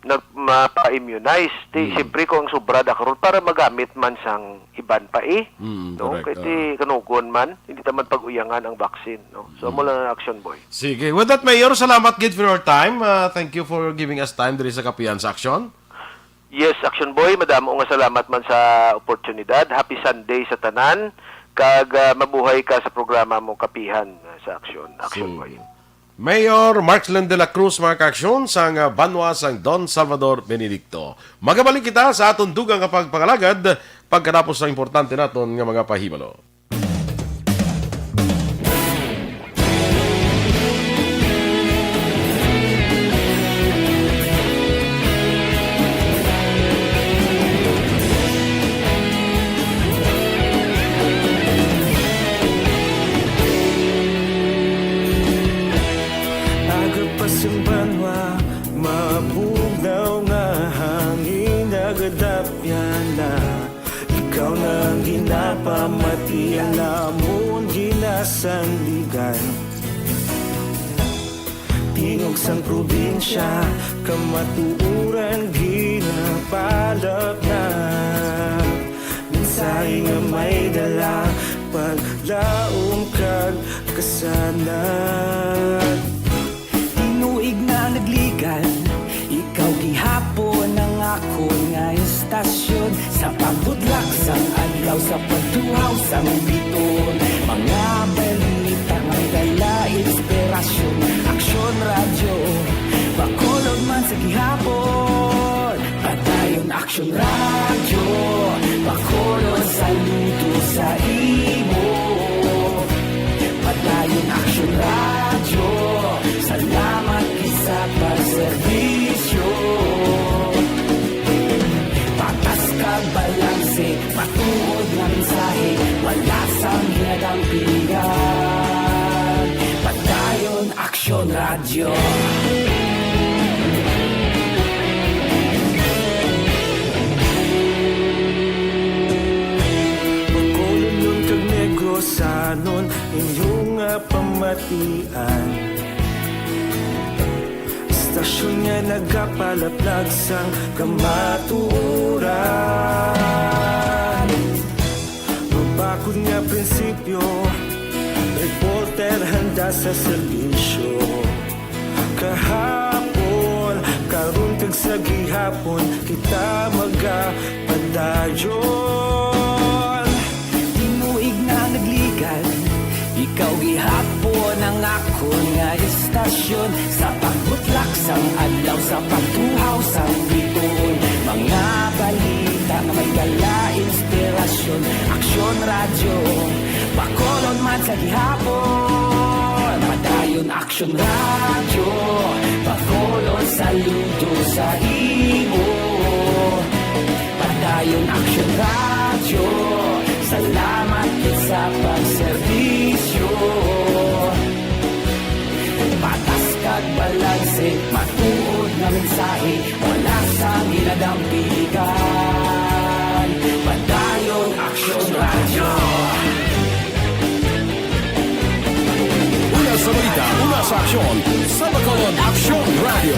nag-, mapa-immunize. Ti, Mm. siyempre, kung ang sobra da karon, para magamit man sang iban pa, eh. Mm, No? correct, Kay ti, oo. kanugon man, hindi ta man pag-uyangan ang vaccine, no? So, Mm. amo lang ang Action Boy. Sige. With that, Mayor, salamat gid for your time. Ah, thank you for giving us time diri sa Kapihan sa Aksyon. Yes, Action Boy, madamo nga salamat man sa oportunidad. Happy Sunday sa tanan. Kag, ah, mabuhay ka sa programa mo, Kapihan sa Aksyon. Action Sige. Boy. Mayor Marklen de la Cruz, mga kaaksyon, sang, ah, banwa sang Don Salvador Benedicto. Magabalik kita sa aton dugang nga pagpangalagad pagkatapos sang importante naton nga mga pahibalo. Aga pa sang banwa, mabugnaw nga hangin, nagadapyan na. Ikaw na ang ginapamati, ang lamon ginasandigan. Tingog sang probinsya, kamatuoran ginapalapnag. Mensahe nga may dala, paglaom kag kasanag. Tinuig na nagligad, ikaw gihapon ang akon nga istasyon. Sa pagbudlak sang adlaw, sa pagtuhaw sang biton, mga balita may dala inspirasyon. Aksyon Radyo, Bacolod man sa gihapon. Padayon Aksyon Radyo, Bacolod, saludo sa imo. Padayon Aksyon Radyo, salamat gid sa pagserbisyo. Patas kag balanse, matuod nga mensahe, wala sang ginadampigan. Padayon Aksyon Radyo. Bacolodnon kag Negrosanon, inyo nga pamatian. Istasyon nga nagapalaplag sang kamatuoran. Mabakod nga prinsipyo, reporter handa sa serbisyo. Kahapon, karon kag sa gihapon, kita magapadayon. Tinuig na nagligad, ikaw gihapon ang akon nga istasyon. Sa pagbutlak sang adlaw, sa pagtuhaw sang biton, mga balita nga may dala inspirasyon. Aksyon Radyo, Bacolod man sa gihapon. Padayon Aksyon Radyo, Bacolod, saludo sa imo. Padayon Aksyon Radyo, salamat gid sa pagserbisyo. Patas kag balanse, matuod nga mensahe, wala sang ginadampigan. Padayon Aksyon Radyo. Una sa balita, una sa aksyon, sa Bacolod Aksyon Radyo.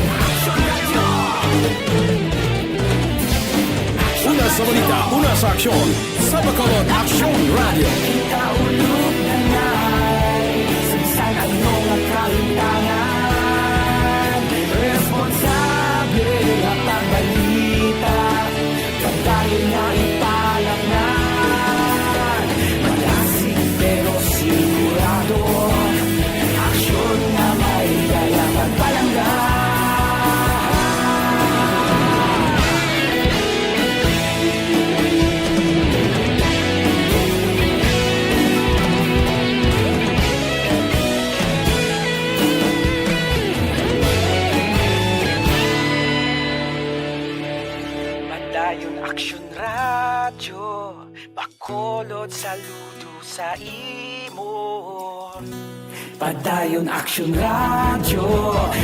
Una sa balita, una sa aksyon, sa Bacolod Aksyon Radyo. Kaulog na ngay, sa bisan ano nga kalintangan, responsable nga pagbalita. Padayon nga ipalapngan, malasig pero sigurado. Aksyon nga may dala pagpalangga. Padayon Aksyon Radyo, Bacolod, saludo sa Sa imo. Padayon Aksyon Radyo,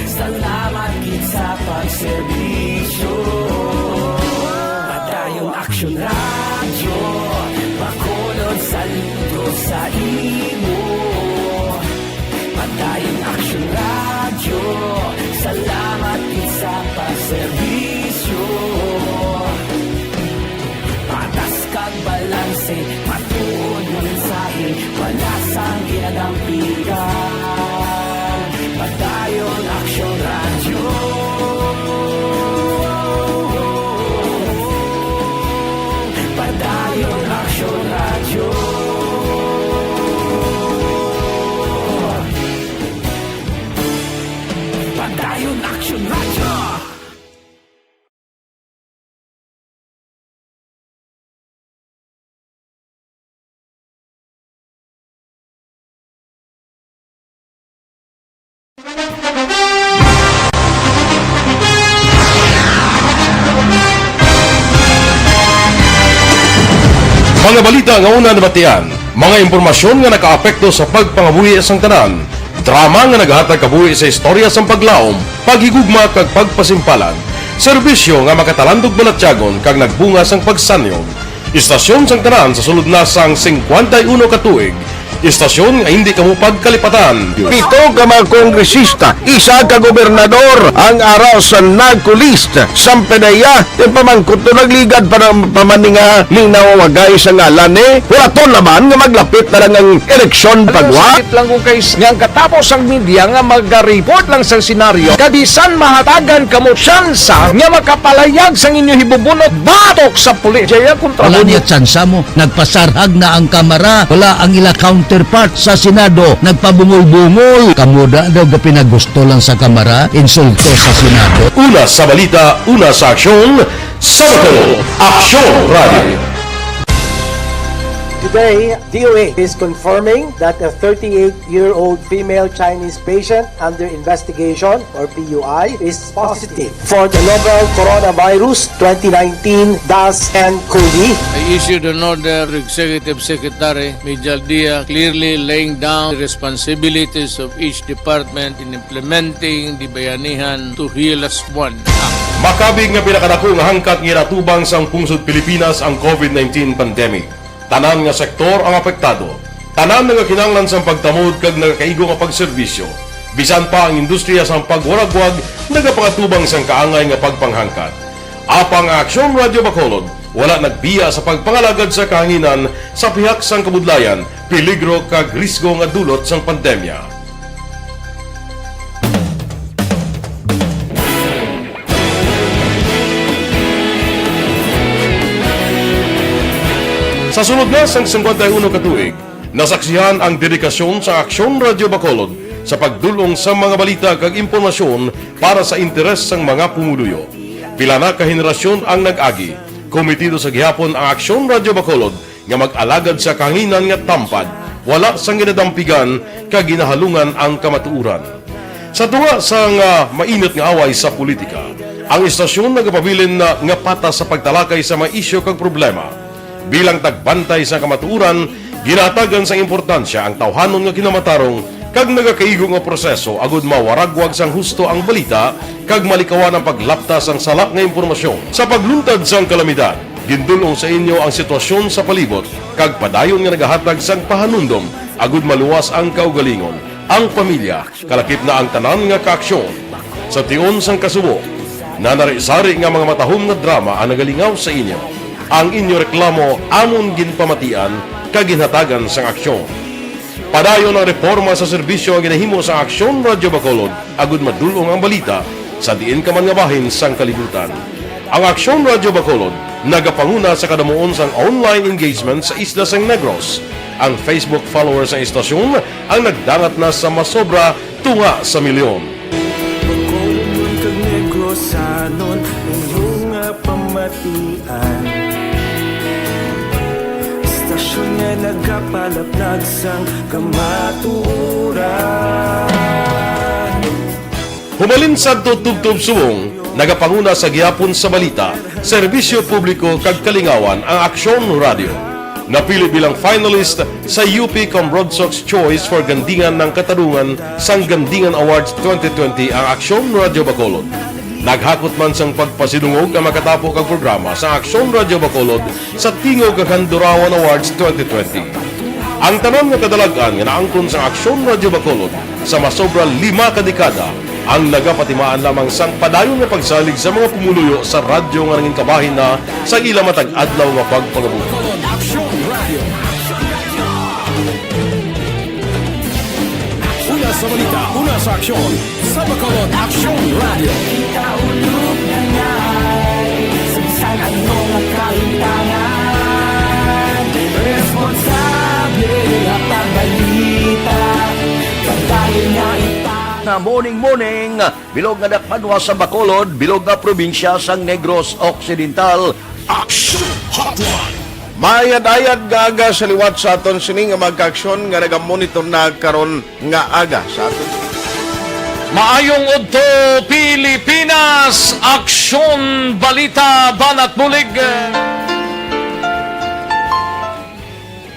salamat gid sa pagserbisyo. Padayon Aksyon Radyo, Bacolod, saludo sa imo. Padayon Aksyon Radyo, salamat gid sa pagserbisyo. Patas kag balanse, matuod nga mensahe, wala sang ginadampigan. Padayon Aksyon Radyo. Padayon Aksyon Radyo. Padayon Aksyon Radyo. Mga balita nga una nabatian, mga impormasyon nga nakaapekto sa pagpangabuhi sang tanan, drama nga naghatag kabuhi sa istorya sang paglaom, paghigugma kag pagpasimpalan, serbisyo nga makatalandog balatyagon kag nagbunga sang pagsanyog. Istasyon sang tanan sa sulod na sang singkwenta y uno ka tuig. Istasyon nga hindi kamo pagkalipatan. Pito ka mga kongresista, isa ka gobernador ang ara sa NAGCO list. Sang PDEA, pamangkot to nagligad pa na, pa man ni nga linawagay sa ngalan ni. Wala to naman nga maglapit na lang ang eleksyon. Ano, pagwa. Sakit lang kung kay s-, nga ang katapos ang media nga maga-report lang sang senaryo, kabisan mahatagan kamo tsansa nga makapalayag sang inyo hibubunot batok sa pulis. Jaya kontra. Wala mo niya tsansa mo. Nagpasarhag na ang Kamara. Wala ang ila counterpart sa Senado. Nagpabungol-bungol. Kamo da daw gapinagusto lang sa Kamara, insulto sa Senado. Una sa balita, una sa aksyon, sa Bacolod, Aksyon Radio. Today, D O A is confirming that a thirty-eight-year-old female Chinese patient under investigation, or P U I, is positive for the novel coronavirus twenty nineteen dash N cov. I issued an order to Executive Secretary Mijal Dia, clearly laying down the responsibilities of each department in implementing the Bayanihan to Heal As One Act. Makabig nga pinakadako nga hangkat nga ginatubang sang pungsod Pilipinas ang covid nineteen pandemic. Tanan nga sektor ang apektado. Tanan nga kinahanglan sang pagtamod kag nagakaigo nga pagserbisyo. Bisan pa ang industriya sang pagwaragwag nagapangatubang sang kaangay nga pagpanghangkat. Apang ang Aksyon Radio Bacolod wala nagbiya sa pagpangalagad sa kahanginan sa pihak sang kabudlayan, peligro kag risgo nga dulot sang pandemya. Sa sulod na sang singkwenta y uno ka tuig, nasaksihan ang dedikasyon sa Aksyon Radio Bacolod sa pagdul-ong sa mga balita kag impormasyon para sa interes sang mga pumuluyo. Pila na ka henerasyon ang nag-agi. Komitido sa gihapon ang Aksyon Radio Bacolod nga mag-alagad sa kahanginan nga tampad, wala sang ginadampigan kag ginahalungan ang kamatuoran. Sa tunga sang, ah, mainit nga away sa politika, ang istasyon nagapabilin na nga patas sa pagtalakay sa mga isyu kag problema. Bilang tagbantay sa kamatuoran, ginahatagan sang importansya ang tawhanon nga kinamatarong kag nagakaigo nga proseso agud mawaragwag sang husto ang balita kag malikawan ang paglapta sang sala nga impormasyon. Sa pagluntad sang kalamidad, gindul-ong sa inyo ang sitwasyon sa palibot kag padayon nga nagahatag sang pahanumdom agud maluwas ang kaugalingon, ang pamilya, kalakip na ang tanan nga kaaksyon. Sa tion sang kasubo, nanari-sari nga mga matahom nga drama ang nagalingaw sa inyo. Ang inyo reklamo amon ginpamatian kag ginhatagan sang aksyon. Padayon ang reporma sa serbisyo nga ginahimo sa Aksyon Radio Bacolod agud madul-ong ang balita sa diin ka man nga bahin sang kalibutan. Ang Aksyon Radio Bacolod nagapanguna sa kadamuon sang online engagement sa isla sang Negros. Ang Facebook followers sang istasyon ang nagdangat na sa masobra tunga sa milyon. Bacolodnon kag Negrosanon, inyo nga pamatian. Istasyon nga nagapalaplag sang kamatuoran. Humalin sadto tubtob subong, nagapanguna sa gihapon sa balita, serbisyo publiko kag kalingawan ang Aksyon Radio. Napili bilang finalist sa U P Cambrodsoc's Choice for Gandingan ng Katarungan sang Gandingan Awards twenty twenty ang Aksyon Radyo Bacolod. Naghakot man sang pagpasidungog ang makatapo kag programa sa Aksyon Radyo Bacolod sa Tingog kag Handurawan Awards twenty twenty. Ang tanan nga kadalag-an nga naangkon sa Aksyon Radyo Bacolod sa masobra lima ka dekada ang nagapatimaan lamang sang padayon nga pagsalig sa mga pumuluyo sa radyo nga nangin kabahin na sa ila matag adlaw nga pagpangabuhi. Aksyon Radio. Una sa balita, una sa aksyon, sa Bacolod Aksyon Radio. Sa ano nga kaintanan, responsable nga pagbalita, pagbalita nga ita. Na morning, morning, bilog nga dakpanwa sa Bacolod, bilog nga probinsya sang Negros Occidental. Action Hotline. Maayad-ayad nga aga sa liwat sa aton sini nga mga kaaksyon nga nagamonitor na karon nga aga sa aton. Maayong udto, Pilipinas! Aksyon, balita, banat bulig.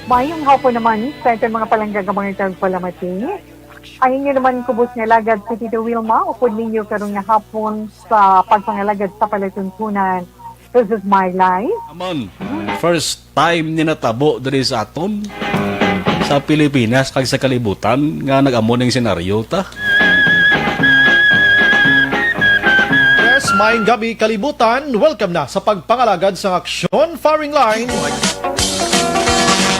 Mayong hapon naman sa aton mga palangga nga mga tagpalamati. Ang inyo naman kubos nga lagad si Tito Wilma, upod ninyo karon nga hapon sa pagpangalagad sa palatuntunan. This is my life. Amon, first time ni natabo diri sa aton sa Pilipinas kag sa kalibutan nga nag-amo ning senaryo ta. Yes, maayong gabi kalibutan. Welcome na sa pagpangalagad sa aksyon firing line.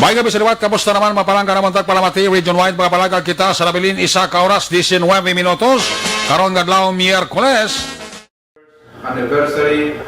May gabi sa liwat, kamusta naman? Mapalangga naman tagpalamati, region-wide, mga palagag kita sa nabilin, isa ka oras, diecinuebe minutos. Karon nga adlaw, Miyerkules. Anniversary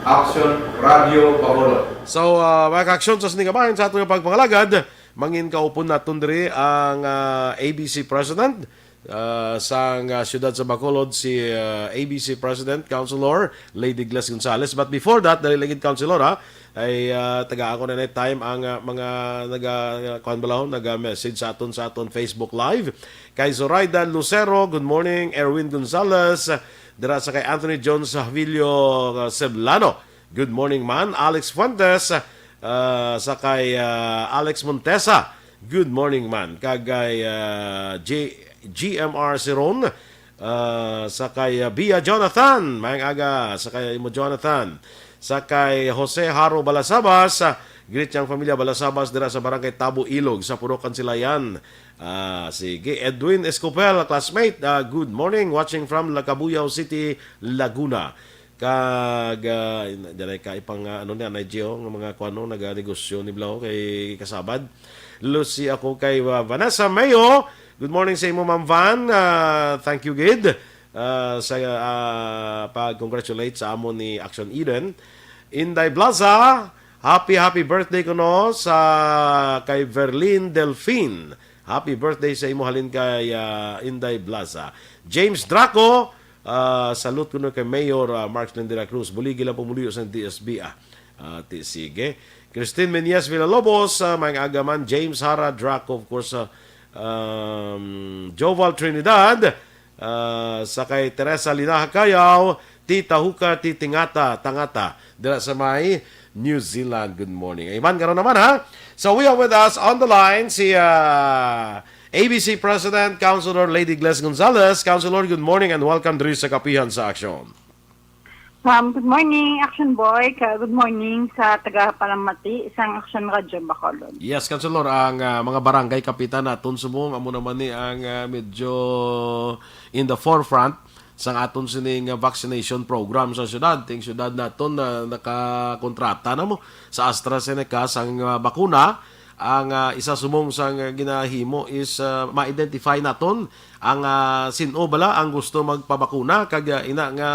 Action Radio Bacolod. So, uh, mga kaaksyon, sa sining kabahin sa aton nga pagpangalagad, mangin kaupon naton diri ang uh, A B C President uh, sang uh, siyudad sa Bacolod, si uh, A B C President, Councilor Lady Gles Gonzales. But before that, dali lagi, Councilor, ha, ay uh, tagaan ko na na time ang uh, mga naga, uh, kuwan ba lang, naga-message sa aton sa aton Facebook Live. Kay Zoraida Lucero, good morning. Erwin Gonzales, dira sa kay Anthony Jones Javillo uh, Seblano. Good morning man. Alex Fuentes, uh, sa kay uh, Alex Montesa. Good morning man. Kag kay uh, G- GMR Siron, uh, sa kay uh, Bia Jonathan. Mayang aga sa kay mo Jonathan. Sa kay Jose Haro Balasabas, uh, greet yang familia Balasabas dira sa Barangay Tabo Ilog sa Purok Kansilayan. Ah, sige, Edwin Escopel, classmate. Ah, good morning, watching from Lacabuyao City, Laguna. Kag uh, dali ka ipang uh, ano niya, Nigel, nga mga kuano naganegosyo ni Blau kay kasabad. Lucy ako kay uh, Vanessa Mayo. Good morning sa imo, Ma'am Van. Uh, thank you gid uh, sa uh, pag-congratulate sa amo ni Action Eden. Inday Blaza, happy happy birthday kuno sa kay Verlin Delfin. Happy birthday sa imo halin kay uh, Inday Blaza. James Draco, uh, salute kuno kay Mayor uh, Mark Splendid Cruz. Buligi lang pumuliyo sa D S B ah. Uh, ti, sige. Christine Menyes Villalobos, uh, may agaman. James Hara Draco, of course. Uh, um, Joval Trinidad, uh, sa kay Teresa Linaha Kayaw, Tita Huka, Titingata, Tangata, dira sa may New Zealand. Good morning. Iman karon naman ha. So we have with us on the line si uh, A B C President Councilor Lady Gles Gonzales. Councilor, good morning and welcome diri sa Kapihan sa Aksyon. Um, good morning, Action Boy. Ka good morning sa taga Palamati, isang Action Radyo Bacolod. Yes, Councilor, ang uh, mga barangay kapitan naton subong amo naman ni ang uh, medyo in the forefront sang aton sining vaccination program sa syudad. Ting syudad naton na nakakontrata na mo sa AstraZeneca sang uh, bakuna. Ang uh, isa sumong sang uh, ginahimo is uh, ma-identify naton ang uh, sin-o bala ang gusto magpabakuna kag uh, ina nga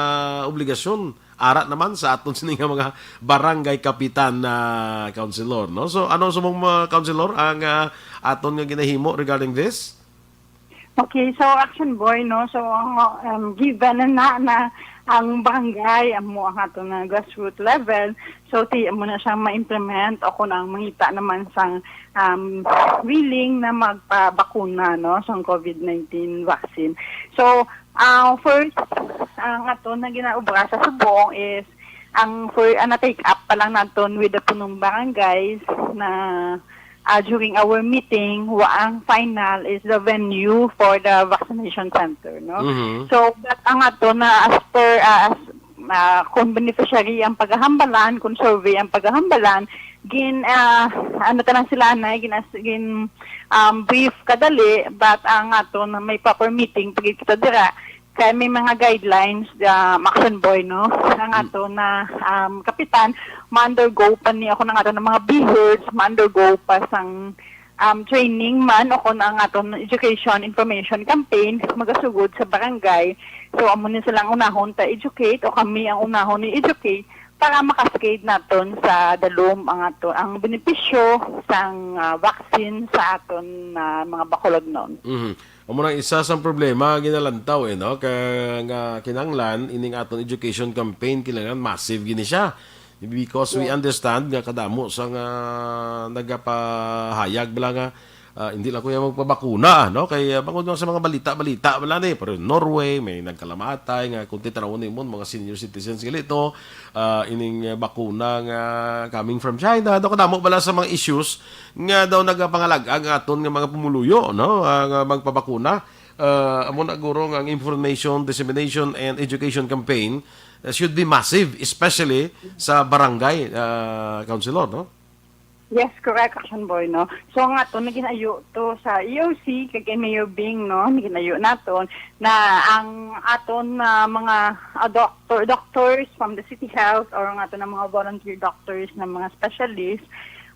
obligasyon ara naman sa aton sini nga mga barangay kapitan na uh, councilor, no? So ano sumong mga councilor ang uh, aton nga ginahimo regarding this? Okay, so Action Boy, no? So, ang, um, given na na, na ang barangay, amo ang ato na grassroots level, so ti amo na siyang ma-implement o kung ang mangita naman sang um, willing na magpabakuna, no, sang COVID nineteen vaccine. So, uh, first, ang ato na ginaubra sa subong is Ang for, ah, na-take up pa lang naton with the punong barangays na, ah, during our meeting, wa ang final is the venue for the vaccination center, no? Mhm. So, but ang ato na as per, ah, as, ah, kung beneficiary ang paghahambalan, kung survey ang paghahambalan, gin, ah, ano ta lang sila na, gin, as, gin, um, brief kadali, but ang ato na may proper meeting, pag kita dira, kay may mga guidelines, ah, Action Boy, no? Ang ato na, um, kapitan, ma-undergo pa ni ako ng ato ng mga BHERTs, ma-undergo pa sang, um, training man o kung ang aton education, information campaign, magasugod sa barangay. So, amo ni silang unahon ta educate o kami ang unahon ni educate para makascade naton sa dalom ang ato, ang benepisyo sang, ah, vaccine sa aton, ah, mga bakulagnon. Mhm. Amo nang isa sang problema ginalantaw, eh, no? Kaya nga kinahanglan ining aton education campaign, kinahanglan massive gini siya. Because we Yes. understand nga kadamo sa nga nagapahayag bala nga, ah, hindi lang kuya magpabakuna, no? Kay, ah, bangod lang sa mga balita-balita bala ni, pero Norway, may nagkalamatay nga kung titanawon nimo, mga senior citizens gali to, ah, ining, ah, bakuna nga coming from China, daw kadamo bala sa mga issues nga daw nagapangalag-a ang aton nga mga pumuluyo, no? Ah, nga magpabakuna. Ah, amo na guro nga ang information, dissemination, and education campaign, ah, should be massive, especially sa barangay, ah, councilor, no? Yes, correct, Action Boy, no? So, nga to, naginayo to sa E O C, kag kay Mayor Bing, no? Naginayo naton na ang aton na mga, ah, doctor, doctors from the City Health or nga to na mga volunteer doctors na mga specialist,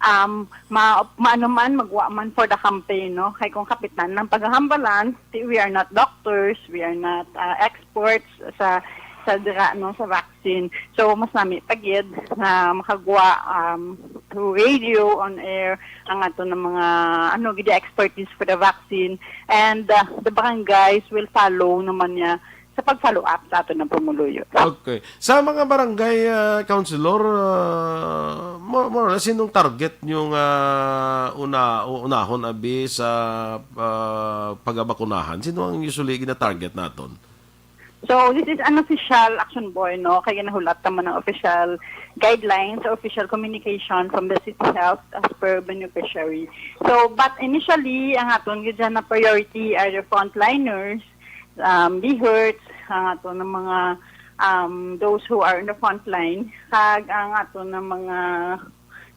um, ma-, maano man, magwa man for the campaign, no? Kay kung kapitan ng paghahambalan, ti-, we are not doctors, we are not, ah, experts sa, sa dira, no, sa vaccine. So, mas nami pa gid na makagwa, um, through radio, on air, ang ato ng mga, ano, gid expertise for the vaccine. And, uh, the barangays will follow naman niya sa pag-follow up sa ato ng pumuluyo. Okay. Sa mga barangay, ah, councilor, ah, more, more or less, sinong target nyo nga una, unahon abi sa, ah, pagabakunahan? Sino ang usually gina-target naton? So, this is an official, Action Boy, no? Kaya nahulat naman ng official guidelines, official communication from the City Health as per beneficiary. So, but initially, ang aton gid dyan na priority are the frontliners, um, BHERTs, ang aton ng mga, um, those who are in the front line, kag ang aton ng mga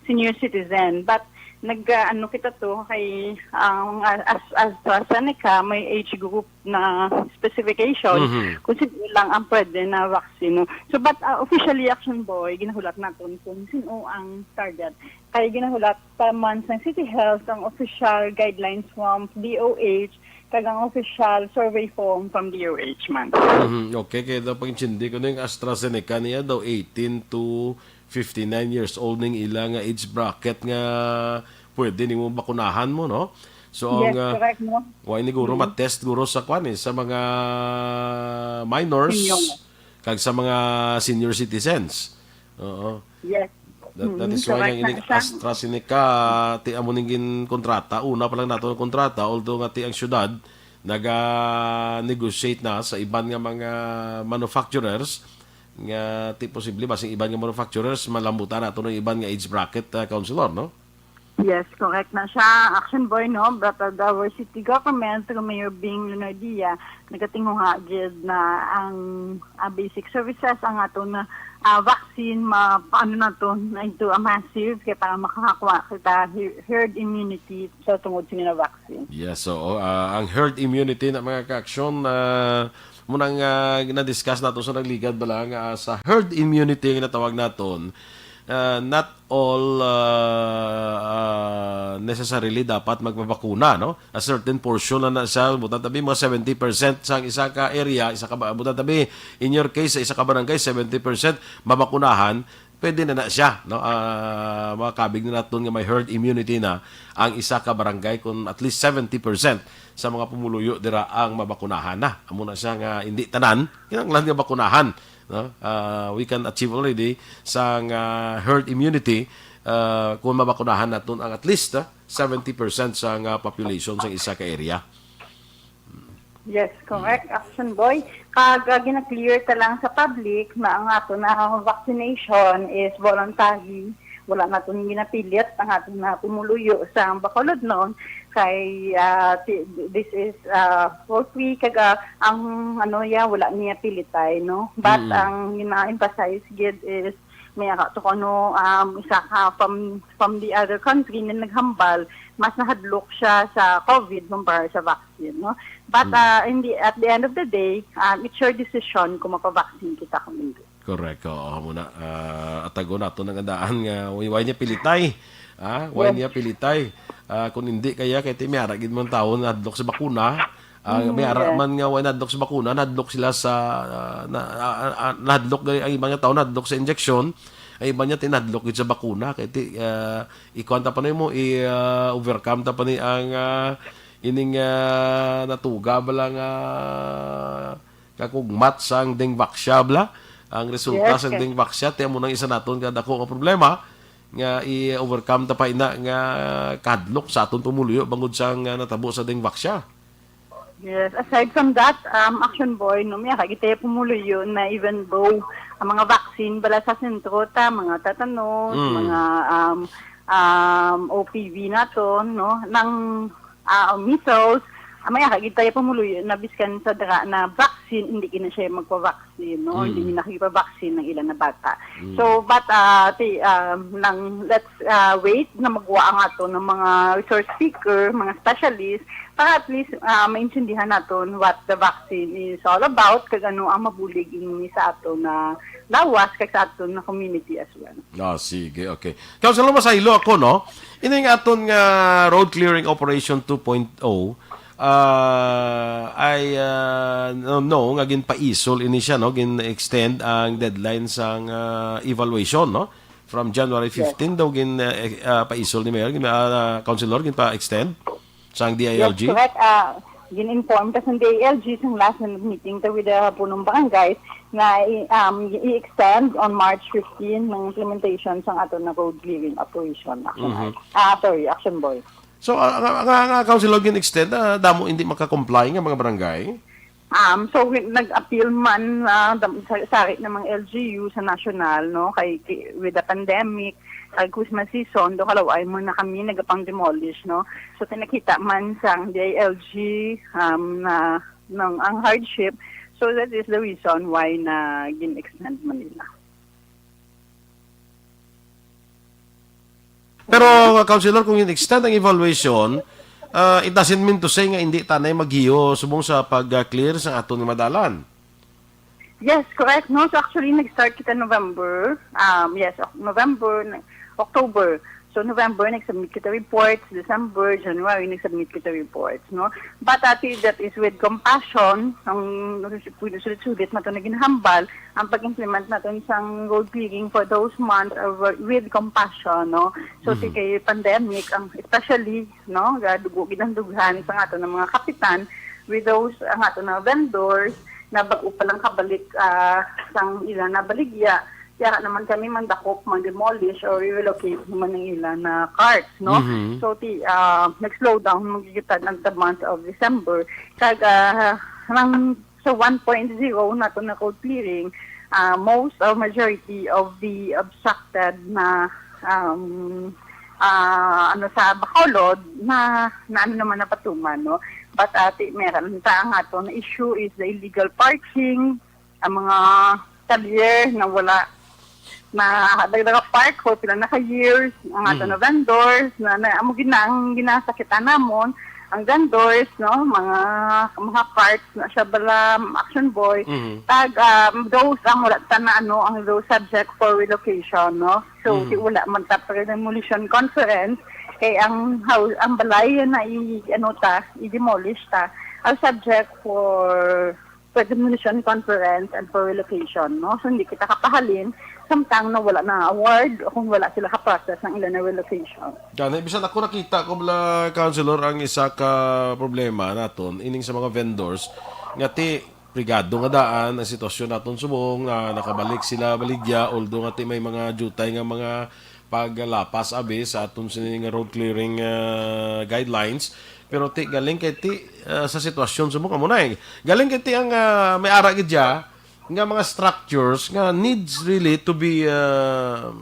senior citizen. But nag, ah, ano kita to, kay ang, ah, as, AstraZeneca, may age group na specification Mhm. kung sino lang ang pwede na vaccine, no? So, but, ah, officially, Action Boy, ginahulat naton kung sino ang target. Kay ginahulat pa man sa City Health ang official guidelines from D O H kag ang official survey form from D O H man. Mhm. Okay, kaya daw pag-intindi ko na yung AstraZeneca niya daw eighteen to fifty-nine years old ning ila nga age bracket nga pwede nimo bakunahan mo, no? So, ang, Yes, ah, correct, no? wa ini guro Mm. matest guro sa kwan, eh, sa mga minors Senior. kag sa mga senior citizens. Oo. Yes. That, that Mm, is why correct nga ining na siya. AstraZeneca, ti amo ning ginkontrata, una pa lang nato ang kontrata, although nga ti ang syudad naga-negotiate na sa iban nga mga manufacturers, nga ti posible ba sing iban nga manufacturers malambutan nato ng iban nga age bracket, ah, councilor, no? Yes, correct na siya, Action Boy, no? But, uh, our city government, through Mayor Bing Leonardia, nagatinguha gid na ang, ah, basic services, ang ato na, ah, vaccine, ma-, paano na to, na into a massive, kaya para makakuha kita he-, herd immunity sa tungod sa nga vaccine. Yes, so, ah, ang herd immunity na mga ka-action, ah, munang, ah, na-discuss nato sa nagligad bala nga, ah, sa herd immunity nga natawag naton, ah, not all, ah, ah, necessarily dapat magpabakuna, no? A certain portion na na siya, butan tabi mga seventy percent sa isa ka area, isa ka ba-, butan tabi, in your case, sa isa ka barangay, seventy percent mabakunahan, pwede na na siya, no? Ah, makakabig na naton nga may herd immunity na ang isa ka barangay kung at least seventy percent sa mga pumuluyo dira ang mabakunahan na. Amo na siya nga hindi tanan kinahanglan nga bakunahan, no? Ah, we can achieve already sang, ah, herd immunity, ah, kung mabakunahan naton ang at least, ah, seventy percent sa nga population sa isa ka area. Yes, correct. Action Boy. Kag ah, gina-clear ta lang sa public na ang ato na vaccination is voluntary. Wala naton ginapilit ang ato na pumuluyo sa Bacolod noon kay ah, ti- this is ah, for free kag ah, ang ano ya wala niya pilitay, no? But Mm. ang gina-emphasize gid is may ara to kuno um, isa ka from from the other country na naghambal, mas nahadlok siya sa COVID kumpara sa vaccine, no? But Mm. uh, in the, at the end of the day, um, it's your decision kung magpa-vaccine kita kung hindi. Correct. Oo, muna. Ah, atago nato na nga daan nga way, way niya pilitay. Ah, way Yes. niya pilitay. Ah, kung hindi kaya kay ti may ara gid man tawo na hadlok sa bakuna. Ah, Mm, may ara yes. man nga way nadlok sa bakuna, nadlok sila sa ah, na, ah, ah, nadlok gali ang iba nga tawo nadlok sa injection, ang iba niya tinadlok gid sa bakuna kay ti ah, ikuan ta pa ni mo i ah, overcome ta pa ni ang ah, ining ah, natuga bala nga kakugmat sang dengvaxia bala. Ang resulta Yes, sang sir. dengvaxia ti amo nang isa naton ka dako nga problema nga i-overcome ta pa ina nga kahadlok sa aton pumuluyo bangod sang ah, natabo sa dengvaxia. Yes, aside from that, um, Action Boy, no, may kagitay pumuluyo na even though ang mga vaccine bala sa sentro ta, mga tetanus, Mm. mga um, um, O P V nato, no, nang ah, measles, ah, may kagitay pumuluyo na biskan sa dira na vaccine, hindi gina siya magpa-vaccine, no? Mm. Hindi na nakikipag-vaccine ng ilan na bata. Mm. So, but uh, ti, um, nang let's uh, wait na magwa ang ato ng mga resource speaker, mga specialist, para at least uh, maintindihan naton what the vaccine is all about, kag ano ang mabulig ini sa ato na lawas, kag sa ato na community as well. Ah, sige, okay. Councilor, masaylo ako, no? Ining aton nga road clearing operation two point oh, ah, ay ah, no, no, nga ginpaisol ini siya, no? Gin-extend ang deadline sang ah, evaluation, no? From January Yes. fifteen daw gin ah, eh, ah, paisol ni Mayor, gin, ah, Councilor, ginpa-extend sang Yes, D I L G. correct. Ah, gin-inform ta sa D I L G sa last na meeting ta with the punong barangay na i- um, i-extend on March fifteen ng implementation sang ato na road clearing operation. Action Mhm. Act. Ah, sorry, Action Boy. So, ah, nga, nga, nga Councilor gin-extend, ah, damo hindi maka-comply nga mga barangay? Um, so, wi- nag-appeal man ah, dam- sa- sari ng mga L G U sa national, no, kay, kay- with the pandemic, kay Christmas season, do kalaway mo na kami nagapang demolish, no. So, tinakita man sang D I L G um, na ng ang hardship. So, that is the reason why na gin-extend man nila. Pero, Councilor, kung in-extend ang evaluation, ah, it doesn't mean to say nga hindi tanay maghiyo subong sa pag-clear sa aton nga madalan. Yes, correct. No, so actually, nag-start kita November. Um, yes, Oc- November, n- October. So, November, nag-submit kita reports. December, January, nag-submit kita reports, no? But, ati, that is with compassion. Ang sulit-sulit nato na ginhambal ang pag-implement naton sang road clearing for those months are wi- with compassion, no? So, Mm. si kay pandemic, ang, especially, no, gadugo gid ang dughan sa aton nga mga kapitan with those ang aton nga vendors na bag-o pa lang kabalik ah, sang ila na baligya. Kaya naman kami mandakop, mag-demolish or relocate naman ang ila na carts, no? Mhm. So, ti, ah, nag-slow down, magigitad ng the month of December. Kag ah, nang sa one point zero nato na code clearing, ah, most or majority of the obstructed na um, ah, ano sa Bacolod na, na ano naman napatuman, no? But ati, meron ta ang ato na issue is the illegal parking, ang mga talyer na wala na dagdag park for pila na ka years, ang ato Mm. na vendors na, na amo gina ang ginasakitan namon, ang vendors, no, mga mga parts na siya bala, Action Boy, Mhm. tag um, those ang wala ta na ano, ang those subject for relocation, no. So Mhm. di wala man ta pa demolition conference kay ang house, ang balay na i ano ta, i-demolish ta, are subject for for demolition conference and for relocation, no? So, hindi kita kapahalin samtang na wala na award o kung wala sila ka-process ng ilan na relocation. Gani, bisan ako nakita ko bala, Councilor, ang isa ka problema naton, ining sa mga vendors, nga ti, prigado nga daan ang sitwasyon naton subong, na nakabalik sila baligya, although nga ti may mga jutay nga mga paglapas abi sa aton sini nga road clearing ah, guidelines. Pero ti, galing kay ti, ah, sa sitwasyon sa mo, kamo na eh. Galing kay ti ang, ah, may ara gid dya nga mga structures nga needs really to be, ah,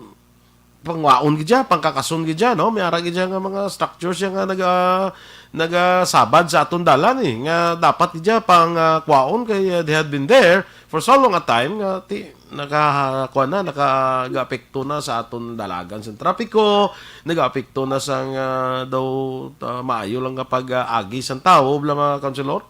pangwaon gid dya, pangkakason gid dya, no? May ara gid dya nga mga structures dya nga naga-, nagasabad sa aton dalan eh, nga dapat gid dya pang, ah, kwaon kay, ah, they had been there for so long a time nga ti, naka-, kuwan na, naka-, nagaapekto na sa aton dalagan sa trapiko, nagaapekto na sa nga daw, ah, maayo lang nga pag-agi sang tawo, bala, mga councilor?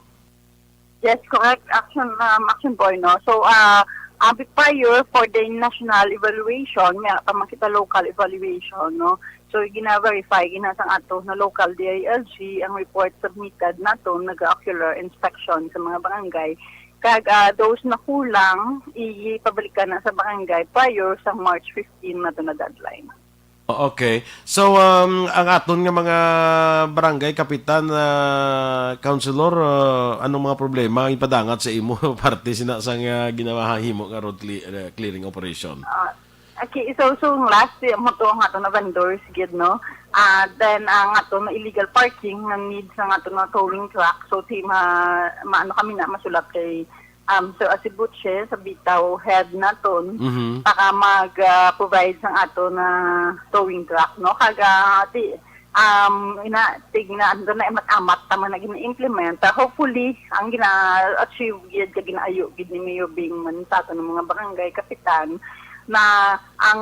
Yes, correct. Action, um, Action Boy, no? So, ah, abi prior for the national evaluation, may pa makita local evaluation, no? So, gina-verify, ginasang ato na local D I L G, ang report submitted nato, nag-ocular inspection sa mga barangay. Kag, ah, those na kulang, ipabalikan na sa barangay prior sa March fifteen na to na deadline. O, okay. So, um, ang aton nga mga barangay kapitan, ah, councilor, ah, anong mga problema ang ipadangat sa imo parte sina sang, ah, ginawahang himo nga road cle-, ah, clearing operation? Ah, okay, so, so ang last, eh, mo to ang ato na vendors gid, no? Ah, then ang ato na illegal parking nga need sa ato na towing truck. So, ti ma-, maano kami na masulap kay um, Sir Asibuche sa Bitaw head naton Mhm. para mag, ah, provide sang ato na towing truck, no? Kag, ah, ti, um, ina, tig na, ano na, amat-amat naman na gina-implement. Ah, hopefully, ang gina-achieve gid, kag ginaayo gid ni Mayor Bing man sa aton mga barangay kapitan, na ang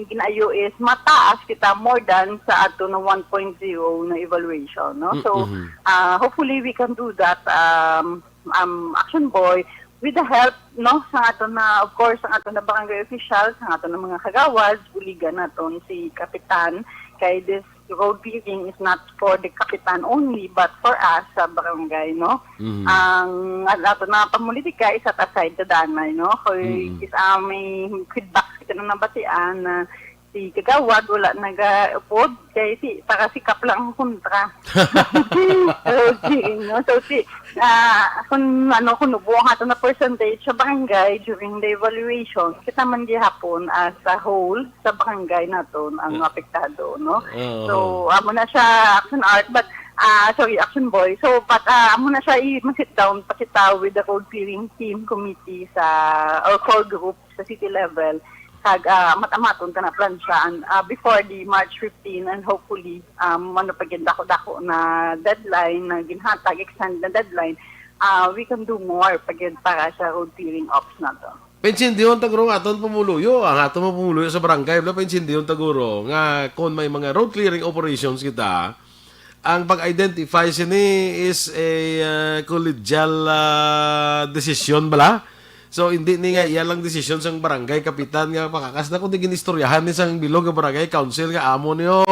ginaayo is mataas kita more than sa ato na one point zero na evaluation, no? Mm, So, mhm. ah, hopefully, we can do that, um, um, Action Boy, with the help, no, sa ato na, of course, sa ato na barangay officials, sa ato na mga kagawad, buligan naton si Kapitan, kay this road clearing is not for the Kapitan only, but for us sa barangay, no? Mhm. Ang, ang ato na pamulitika is set aside sa danay, no? Kay Mm. is, ah, may feedback kita na nabatian na si Kagawad wala nagaupod kay si, para sikap lang ang kontra. Okay, no? So, si, ah, kung ano, kung nubo ang ato na percentage sa barangay during the evaluation, kita man gihapon as a whole sa barangay naton ang Yeah. apektado, no? Oo. So, amo na siya, Action Art, but, ah, sorry, Action Boy. So, but, ah, amo na siya, i-, ma-sit down pa kita with the road clearing team committee sa, or core group sa city level. Kag, ah, amat-amaton ta na plansyahan, ah, before the March fifteen, and hopefully, um, ano pa gid, dako-dako na deadline na ginhatag, extend na deadline, ah, we can do more pa gid para sa road clearing ops nato. Paintindiyon ta guro ang aton pumuluyo, ang aton mga pumuluyo sa barangay, bala, paintindiyon ta guro nga kung may mga road clearing operations kita, ang pag-identify sini is a, uh, collegial, uh, decision bala. So, hindi ni nga Yeah. iya lang decision sang barangay kapitan nga pakakas na, kundi ginistoryahan ni sang bilog nga barangay council nga amo niyo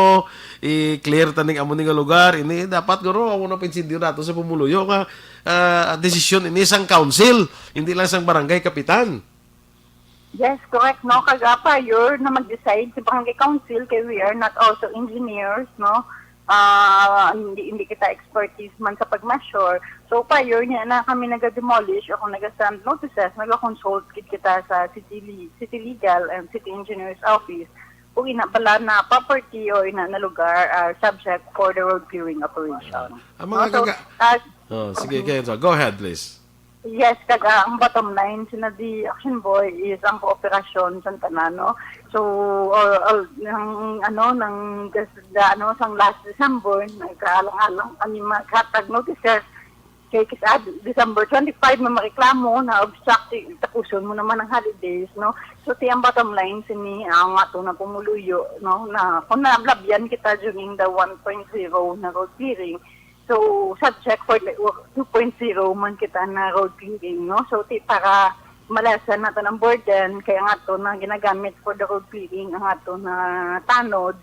i-clear taning amo ni nga lugar. Ini dapat guro amo na pinsindiyo nato sa pumuluyo nga, uh, decision ini sang council, hindi lang sang barangay kapitan. Yes, correct, no? Kag, ah, prior na mag-decide sa barangay council, kay we are not also engineers, no? Ah, hindi, hindi kita expertise man sa pag-measure. So, prior niya na kami naga-demolish o kung naga-send notices, naga-consult gid kita sa city le-, city legal and city engineer's office kung ina bala na property o ina na lugar are subject for the road clearing operation. Ang mga No? So, kaga-, ah, oh, sige, okay. Kaya, so, go ahead, please. Yes, kag, ah, ang bottom line, sina di Action Boy, is ang kooperasyon sa tanan, no? So, uh, uh, nang, ano, nang gas-, da-, ano, sang last December, nagkaalang-alang kami maghatag notices. Kay kis-, ah, December twenty-five, may mareklamo na obstruct, tapuson mo naman ang holidays, no? So, ti ang bottom line, sini ang ato na pumuluyo, no? Na kung nalabyan kita during the one point zero na road clearing, So, subject for the two point zero man kita na road clearing, no? So, ti para malasan nato ang burden, kay ang ato na ginagamit for the road clearing, ang ato na tanod.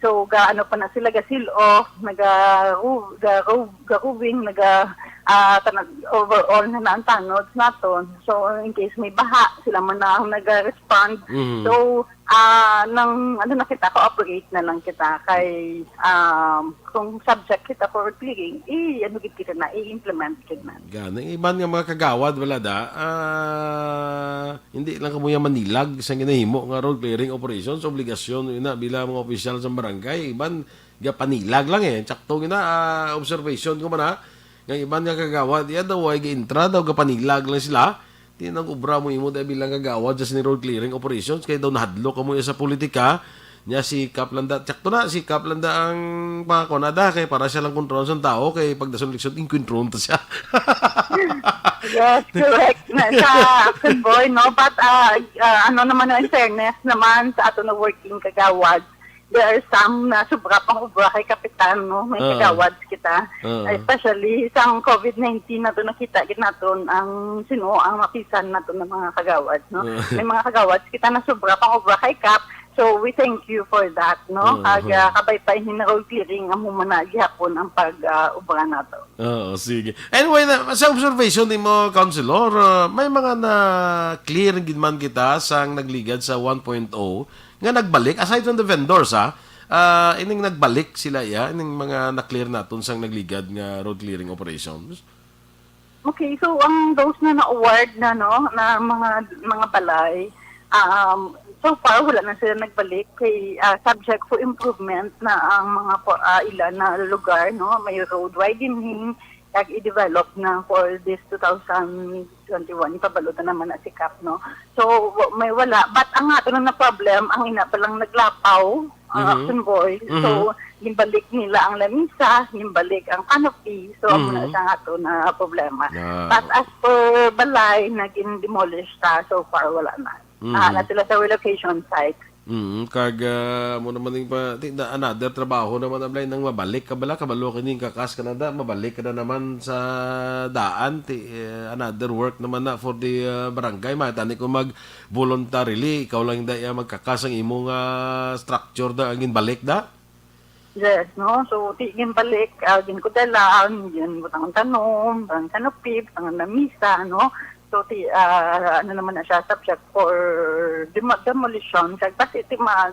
So, ga, ano pa na sila, ga seal off, naga ru-, ga ru-, ga rubbing, naga, ah, tanag, overall na, na ang tanod naton. So, in case may baha, sila man na ang naga-respond. Mhm. So, ah, nang ano na kita, cooperate na lang kita kay, um, kung subject kita for clearing, i-, ano gid kita na, i-implement gid na. Gani, iban nga mga kagawad, wala da, ah, hindi lang kamo yung manilag sa ginahimo nga road clearing operations, obligasyon yun na bilang mga opisyal sa barangay, iban Gapanilag lang eh. Sakto gina, ah, observation ko man, ha. Nga iban nga kagawad, iya daw ay giintra daw, gapanilag lang sila. Di nag-obra mo imo dahil bilang kagawad sa sini road clearing operations, kay daw nahadlok kamo iya sa politika. Nya si Kap lang da, sakto na, si Kap lang da ang pangako na da, kay para siya lang kontrol sa tao, kay pagdason eleksyon, inkwentron ta siya. Yes, correct. Na sa Action Boy, no? But, uh, uh, ano naman, in fairness naman sa ato na working kagawad, there are some na sobra pang obra kay Kapitan, no? May Ah. kagawad kita. Ah. Especially sa COVID nineteen na to, nakita gid naton ang sino ang mapisan nato ng mga kagawad, no? Ah. May mga kagawad kita na sobra pang obra kay Kap. So, we thank you for that, no? Ah. Kag, ah, kabay pa ini na road clearing, amo man na gihapon ang pag, ah, obra nato. Oo, sige. Anyway, na, sa observation nimo, Councilor, uh, may mga na-clear gid man kita sang nagligad sa one point oh nga nagbalik, aside from the vendors, ha? Ah, ining nagbalik sila, ya, ining mga na-clear naton sang nagligad nga road clearing operations. Okay, so ang those na na-award na, no, na mga mga balay, um, so far wala na sila nagbalik kay, ah, subject for improvement na ang mga po, ah, ilan na lugar, no, may road widening, kag i-develop na for this two thousand twenty-one, ipabalo ta naman na si Kap, no. So w- may wala, but ang ato lang na problem, ang ina pa lang naglapaw, ang Mhm. Action Boy. Mhm. So gimbalik nila ang lamisa, gimbalik ang canopy. So amo na Mhm. siya nga to na problema. Ah. But as for balay na gin-demolish ta, so far wala na. Mhm. Ah, na sila sa relocation site. Mm, kag ah, mo naman yung pa, ti, da, another trabaho naman, Ablay, nang mabalik ka bala, kabalo ka ning kakas ka na da, mabalik ka na naman sa daan, ti, eh, another work naman na for the ah, barangay, matani kung mag voluntarily, ikaw lang da iya magkakas ang imong ah, structure da, ang ginbalik da. Yes, no? So, ti ginbalik, uh, ginkudalan, ginbutang tanom, butang canopy, butang lamisa, no? So, ti, ah, ano naman na siya, subject for demo- demolition. Kag basi ti mag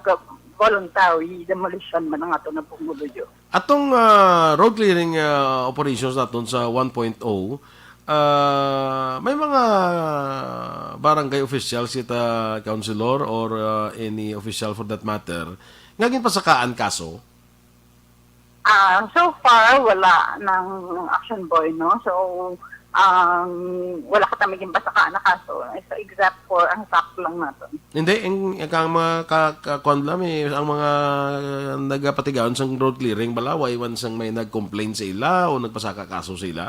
voluntary demolition man ang ato na pumuluyo. Atong ah, road clearing ah, operations naton sa one point oh, ah, may mga barangay officials kita, councilor, or ah, any official for that matter, nga ginpasakaan kaso? Ah, so far, wala ng Action Boy, no? So, ang wala ka tamig yung pasaka na kaso, except for ang SAC lang natin. Hindi, ang, ang mga ka, ka, kwan lang, eh, ang mga nagapatigayon sang road clearing bala, way man sang may nag-complain sa ila o nagpasaka kaso sa ila?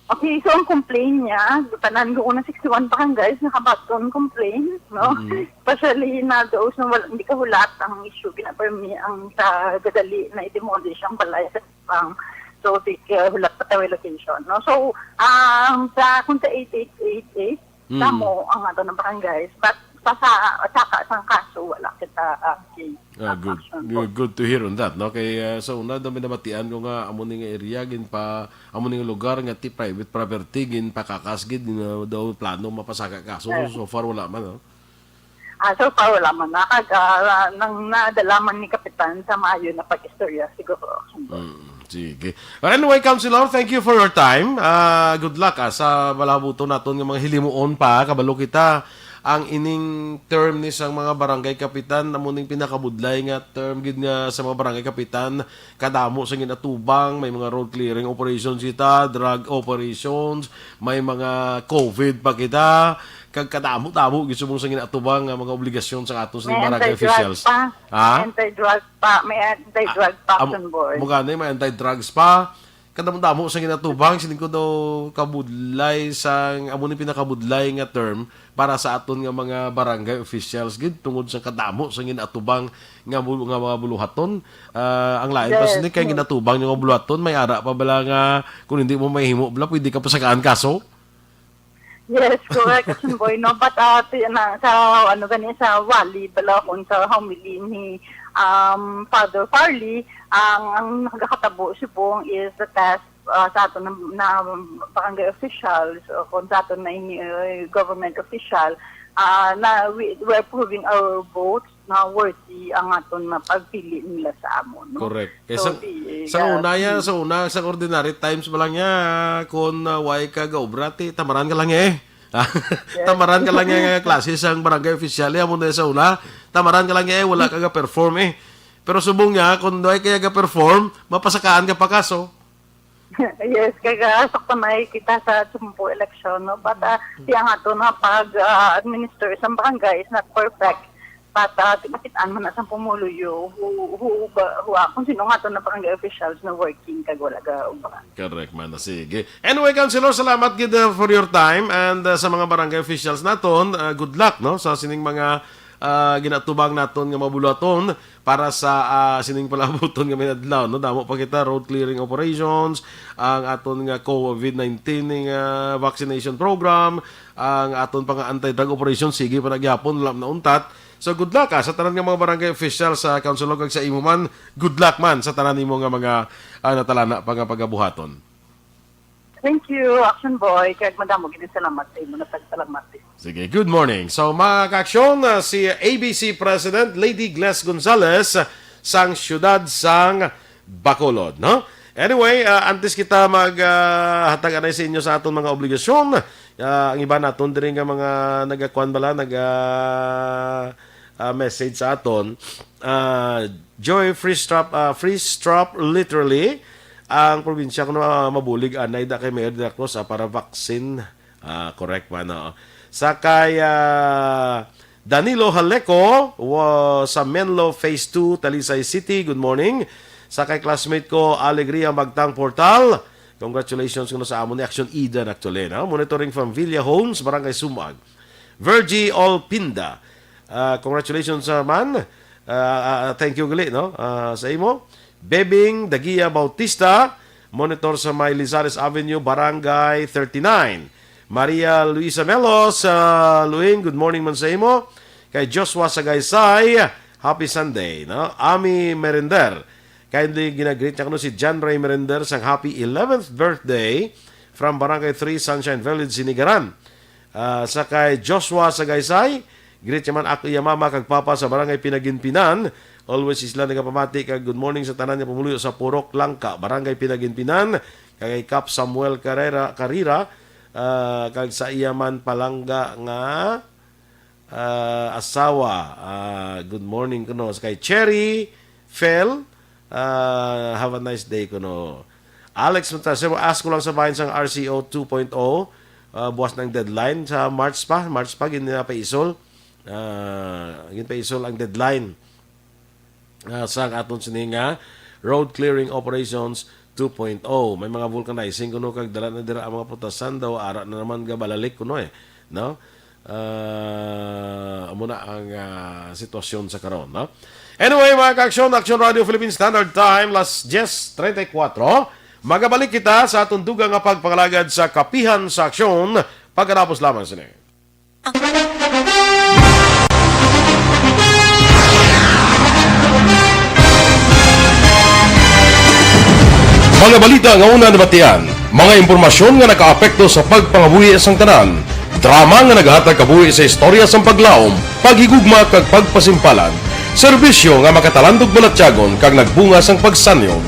Okay, so ang complaint niya, tanan ko na sixty-one barangays nakabaton complaint, no? Mm. Especially na those na wala, hindi kahulat ang issue, ginapermi ang sa gadali na i-demolish ang balay sa pang. So, di kahulat pa tayo location, no? So, um, sa, kung sa eight eight eight eight, Mm. kamo ang ato ng barangays, but sa, sa, sa, sa kaso, wala kita, ah, case. Ah, good. Action. Good, good to hear on that, no? Kay ah, sa una, dami namatian ko nga amo ni nga area, ginpa, amo ni nga lugar nga ti private property, ginpakakas gid, nga daw plano mapasaka kaso. Yes. So far, wala man, no? Ah, so far, wala man na. Kag, ah, nang nadala man ni Kapitan sa maayo na pag-istorya, siguro. Mm, sige. Anyway, Councilor, thank you for your time. Ah, good luck ah, sa balabuton naton nga mga hilimuon pa. Kabalo kita ang ining term ni sang mga barangay kapitan, amo ning pinakabudlay nga term gid nga sa mga barangay kapitan. Kadamo sa ginatubang, may mga road clearing operations kita, drug operations, may mga COVID pa kita, kag kadamo-damo gid subong sa ginatubang nga mga obligasyon sa aton sa May barangay anti-drug officials. Pa. Ha? Anti-drug pa. May anti-drug pa, Am- Action Boy. Mugani, may anti-drugs pa. Kadamo-damo sa ginatubang, siling ko daw kabudlay sang, amo ni pinakabudlay nga term para sa aton nga mga barangay officials gid tungod sa kadamo sa ginatubang nga bul- nga mga buluhaton. Ah, ang lain pa Yes. sini kay ginatubang nga buluhaton, may ara pa bala nga kung hindi mo mahimo bala, pwede ka pasakaan kaso. Yes, correct, Action Boy, no? But, ah, ti-, na, sa, ano gani, sa wali, bala kung sa homily ni, um, Father Farley, ang, ang nagakatabo subong is the test, ah, sa aton na, na barangay officials, o kung sa aton na ini, eh, government official, ah, na we, we're proving our votes na worthy ang aton na pagpili nila sa amon, no? Correct. Kay So, sa, di, sa ah, una ya, mm. Sa una, sa ordinary times pa lang niya, kung uh, way ka gaobra, ti, tamaran ka lang eh. Tamaran ka lang eh, klase sang barangay official, eh, amo na sa una. Tamaran ka lang eh, wala ka ga-perform eh. Pero subong niya, kung doon kaya ga-perform, mapasakaan ka pa kaso. Yes, kaya sakto na kita sa sumpo eleksyon, no? But, ah, siya nga to na pag, ah, administer sa barangay is not perfect. But, ah, makitaan man na sa pumuluyo, who, who, ba, who, ah, kung sino nga to na barangay officials na working kag wala ga uba. Correct man. Sige. Anyway, Councilor, salamat gid, uh, for your time, and, uh, sa mga barangay officials naton, uh, good luck, no, sa sining mga, uh, ginatubang naton nga mabulaton para sa, uh, sining palabuton nga may adlaw, no. Damo pa kita, road clearing operations, ang aton nga covid nineteen nga vaccination program, ang aton pa nga anti-drug operation, sige pa na gyapon, wala na untat. So, good luck, ah, sa tanan nga mga barangay officials, sa Councilor, kag sa imo man. Good luck man sa tanan nimo nga mga, ah, natalana pa nga pagabuhaton. Thank you, Action Boy. Kag madamo gid salamat sa imo. Nagpasalamat din. Sige, good morning. So, mga kaaksyon, ah, si A B C President Lady Gles Gonzalez, ah, sang siyudad sang Bacolod, no? Anyway, ah, antes kita mag, ah, hatag anay sa inyo sa aton mga obligasyon, ah, ang iba naton diri nga mga nagakuan bala, nag, ah, ah, message sa aton. Ah, Joy Freestrap, ah, Freestrap, literally, ang probinsya kuno, ah, mabulig anay da kay Mayor de la Cruz, ah, para vaccine. Ah, correct man, oo. Sa kay, ah, Danilo Haleco, wa-, sa Menlo Phase two, Talisay City, good morning. Sa kay classmate ko, Alegria Magtang Portal, congratulations kuno sa amo ni Action Eden, actually, no? Monitoring from Villa Homes, Barangay Sumag. Virgie Olpinda, ah, congratulations, ah, man. Ah, ah, thank you gali, no? Ah, sa imo. Bebing Dagia Bautista, monitor sa may Lizares Avenue, Barangay thirty-nine. Maria Luisa Melos, ah, Luing, good morning man sa imo. Kay Joshua Sagaysay, happy Sunday, no? Ami Merender, kindly ginagreet niya kuno si John Ray Merender sang happy eleventh birthday from Barangay three, Sunshine Village, Sinigaran. Ah, sa kay Joshua Sagaysay, greet niya man ako iya mama kag papa sa Barangay Pinaginpinan. Always sila nagapamati kag good morning sa tanan nga pumuluyo sa Purok Langka, Barangay Pinaginpinan, kag kay Kap Samuel Carrera, Carrera, ah, kag sa iya man palangga nga, ah, asawa. Ah, good morning kuno sa kay Cherry Fel. Ah, have a nice day kuno. Alex Montasero, ask ko lang sa bahin sang R C O two point oh. Ah, buwas ng deadline sa March pa. March pa, gin-, paisol. Ah, ginpaisol ang deadline, ah, sa aton sini nga road clearing operations two point oh. May mga vulcanizing kuno kag dala na dira ang mga putasan daw, ara na naman gabalalik kuno eh, no? Ah, amo na ang, ah, sitwasyon sa karon, no? Anyway, mga ka-aksyon, Action Radio Philippine Standard Time, las diez treinta y cuatro. Magabalik kita sa aton dugang nga pagpangalagad sa Kapihan sa Aksyon pagkatapos lamang sini. Mga balita nga una nabatian, mga impormasyon nga nakaapekto sa pagpangabuhi sang tanan, drama nga nagahatag kabuhi sa istorya sang paglaom, paghigugma kag pagpasimpalan, serbisyo nga makatalandog balatyagon kag nagbunga sang pagsanyog.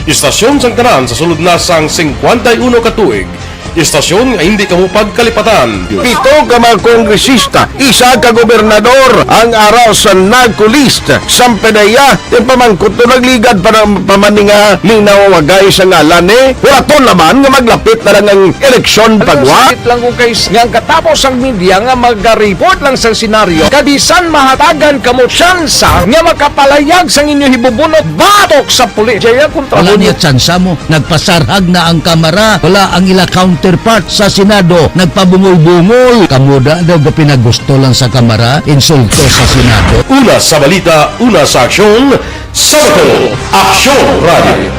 Istasyon sang tanan sa sulod na sang singkwenta y uno ka tuig. Istasyon nga hindi kamo pagkalipatan. Pito ka mga kongresista, isa ka gobernador ang ara sa NAGCO list. Sampanaya, ti pamangkot to nagligad pa ng pamaninga ni nawawagay sa ngalan ni Horaton naman nga maglapit na lang ang eleksyon Ano pagwa. Sakit lang kung kay nga ang katapos ang media nga magaripot lang sa senaryo, kabisan mahatagan kamo tsansa nga makapalayag sang inyo hibubunot batok sa pulis. Jaya kontra Wala mo. Niya tsansa mo. Nagpasarhag na ang Kamara. Wala ang ila counterpart sa Senado. Nagpabungol-bungol. Kamo da daw gapinagusto lang sa Kamara. Insulto sa Senado. Una sa balita, una sa aksyon, sa Bato, Aksyon Radio.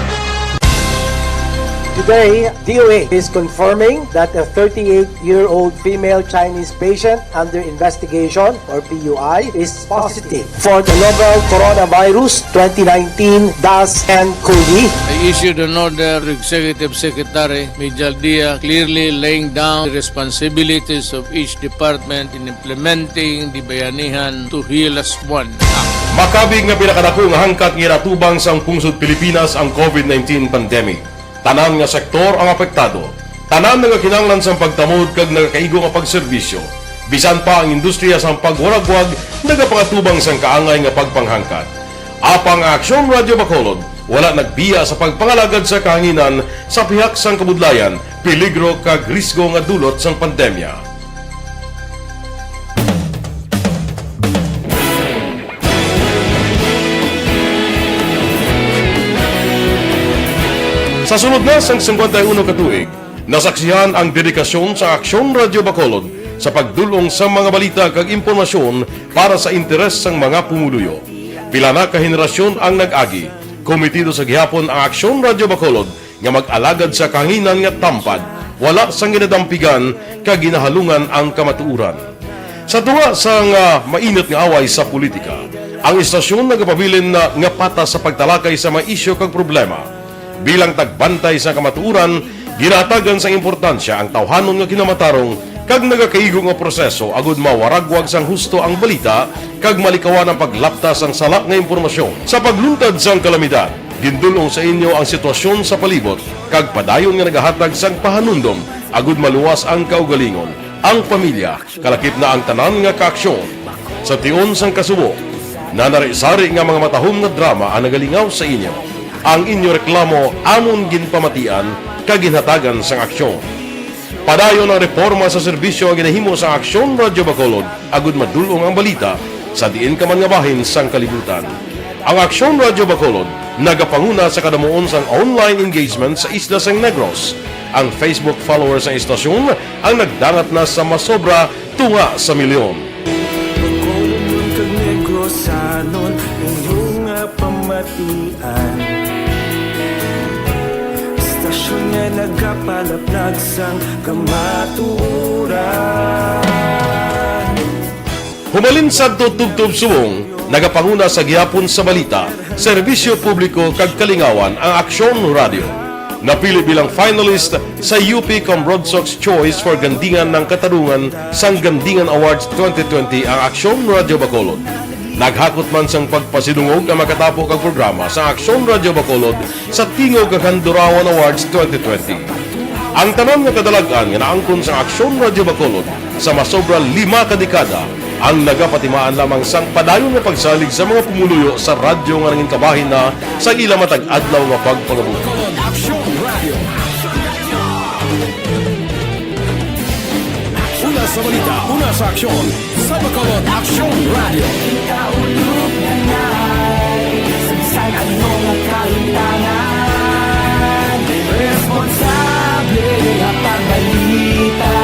Today, D O H is confirming that a thirty-eight-year-old female Chinese patient under investigation, or P U I, is positive for the novel coronavirus twenty nineteen dash N COVID. I issued an order to Executive Secretary Mijal Dia, clearly laying down the responsibilities of each department in implementing the Bayanihan to Heal As One Act. Makabig nga pinakadako nga hangkat nga ginatubang sang pungsod Pilipinas ang COVID nineteen pandemic. Tanan nga sektor ang apektado. Tanan nagakinahanglan sang pagtamod kag nagakaigo nga pagserbisyo. Bisan pa ang industriya sang pagwaragwag nagapangatubang sang kaangay nga pagpanghangkat. Apang ang Aksyon Radyo Bacolod wala nagbiya sa pagpangalagad sa kahanginan sa pihak sang kabudlayan, peligro kag risgo nga dulot sang pandemya. Sa sulod na sang singkwenta y uno ka tuig, nasaksihan ang dedikasyon sa Aksyon Radyo Bacolod sa pagdul-ong sa mga balita kag impormasyon para sa interes sang mga pumuluyo. Pila na ka henerasyon ang nag-agi, komitido sa gihapon ang Aksyon Radyo Bacolod nga mag-alagad sa kahanginan nga tampad, wala sang ginadampigan kag ginahalungan ang kamatuoran. Sa tunga sang, ah, mainit nga away sa politika, ang istasyon nagapabilin na nga patas sa pagtalakay sa mga isyu kag problema. Bilang tagbantay sa kamatuoran, ginahatagan sang importansya ang tawhanon nga kinamatarong kag nagakaigo nga proseso agud mawaragwag sang husto ang balita kag malikawan ang paglapta sang sala nga impormasyon. Sa pagluntad sang kalamidad, gindul-ong sa inyo ang sitwasyon sa palibot kag padayon nga nagahatag sang pahanumdom agud maluwas ang kaugalingon, ang pamilya, kalakip na ang tanan nga kaaksyon. Sa tion sang kasubo, nanari-sari nga mga matahom nga drama ang nagalingaw sa inyo. Ang inyo reklamo amon ginpamatian kag ginhatagan sang aksyon. Padayon ang reporma sa serbisyo nga ginahimo sang Aksyon Radyo Bacolod agud madul-ong ang balita sa diin ka man nga bahin sang kalibutan. Ang Aksyon Radyo Bacolod nagapanguna sa kadamuon sang online engagement sa isla sang Negros. Ang Facebook followers sang istasyon ang nagdangat na sa masobra tunga sa milyon. Bacolodnon kag Negrosanon, inyo nga pamatian. Istasyon nga nagapalaplag sang kamatuoran. Humalin sadto tubtob subong, nagapanguna sa gihapon sa balita, serbisyo publiko kag kalingawan ang Aksyon Radyo. Napili bilang finalist sa U P Cambronsox Choice for Gandingan ng Katarungan sang Gandingan Awards twenty twenty ang Aksyon Radyo Bacolod. Naghakot man sang pagpasidungog ang makatapo kag programa sa Aksyon Radyo Bacolod sa Tingog kag Handurawan Awards twenty twenty. Ang tanan nga kadalag-an nga naangkon sang Aksyon Radyo Bacolod sa masobra lima ka dekada ang nagapatimaan lamang sang padayon nga pagsalig sa mga pumuluyo sa radyo nga nangin kabahin na sa ila matag adlaw nga pagpangabuhi. Aksyon Radyo. Una sa balita, una sa aksyon, sa Bacolod Aksyon Radyo. Ikaulog na nga, sa bisan ano nga kalimtangan, responsable nga pagbalita,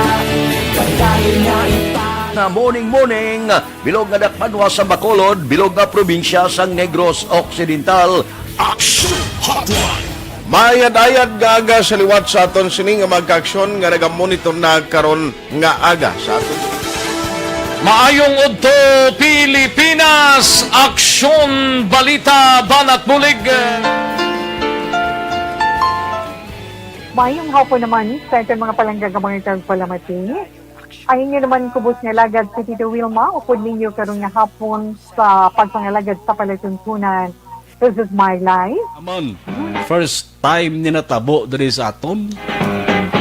pagdali nga ipa- Na morning, morning, bilog nga dakbanwa sa Bacolod, bilog nga probinsya sa Negros Occidental. Aksyon Hotline. Mayad-ayad nga aga sa liwat sa aton sini nga mga kaaksyon nga nagamonitor na karon nga aga sa aton. Maayong udto, Pilipinas! Aksyon, balita, banat bulig. Mayong hapon naman sa aton mga palangga nga mga tagpalamati. Ang inyo naman kubos nga alagad si Tito Wilma, upod ninyo karon nga hapon sa pagpangalagad sa palatuntunan. This is my life. Amon, first time ni natabo diri sa aton,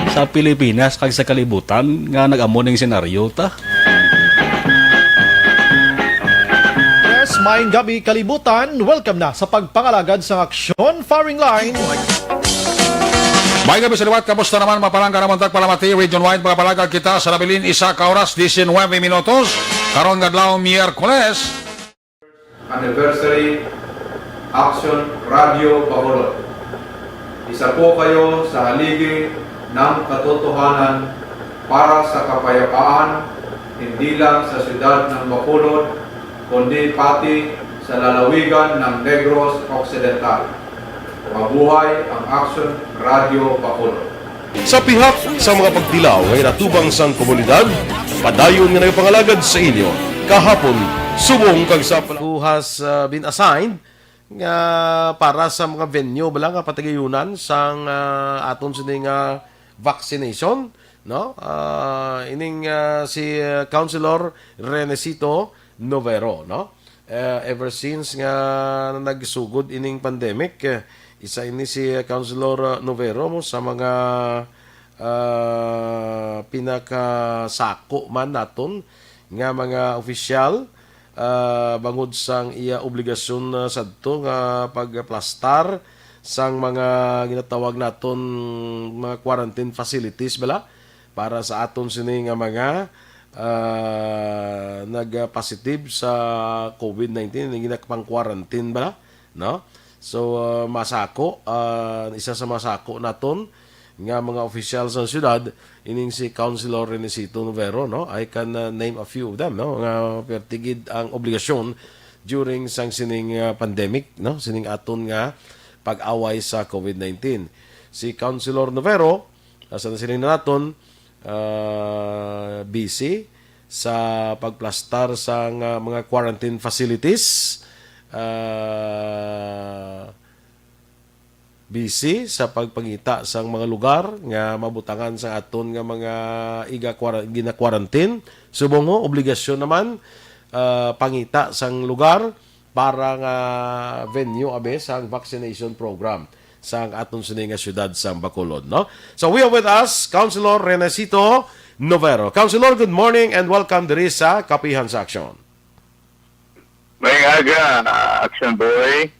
sa Pilipinas kag sa kalibutan nga nag-amo ning senaryo ta. Yes, maayong gabi, kalibutan. Welcome na sa pagpangalagad sang aksyon, firing line. Maayong gabi sa liwat. Kamusta naman, mga palangga namon tagpalamati? Region wide, mga palangga, kita sa nabilin isa ka oras, diecinuebe minutos. Karon nga adlaw, Miyerkules. Anniversary Action Radio Bacolod. Isa po kayo sa haligi ng katotohanan para sa kapayapaan, hindi lang sa siyudad ng Bacolod, kundi pati sa lalawigan ng Negros Occidental. Mabuhay ang Action Radio Bacolod. Sa pihak sa mga pagtilaw nga ginatubang sang komunidad, padayon nga nagapangalagad sa inyo kahapon, subong kag sa pala- Who has, uh, been assigned nga para sa mga venue bala nga patigayunan sang, uh, aton sini nga vaccination, no? Uh, ining, uh, si, uh, Councilor Renesito Novero, no? Eh, ever since nga nagsugod ining pandemic, eh, isa ini si, eh, Councilor, ah, Novero mo sa mga, ah, pinakasako man naton nga mga opisyal, ah, bangod sang iya obligasyon na sadto nga pagplastar sang mga ginatawag naton mga quarantine facilities bala para sa aton sini nga mga, ah, nag-positive sa covid nineteen, nga ginapang-quarantine bala, no? So, ah, masako, ah, isa sa masako naton nga mga opisyal sa siyudad, ining si Councilor Renesito Novero, no? I can, uh, name a few of them, no? Nga perti gid ang obligasyon during sang sining, uh, pandemic, no? Sining aton nga pag-away sa covid nineteen. Si Councilor Novero, uh, sa nasiling na naton, uh, busy sa pagplastar sang, uh, mga quarantine facilities. Uh, busy sa pagpangita sang mga lugar nga mabutangan sa aton nga mga iga-, kwara-, gina-quarantine. Subong mo, obligasyon naman, ah, pangita sang lugar para nga venue, abi, sang vaccination program sang aton sini nga siyudad sang Bacolod, no? So, we have with us Councilor Renesito Novero. Councilor, good morning and welcome diri sa Kapihan sa Aksyon. May aga, ah, Action Boy.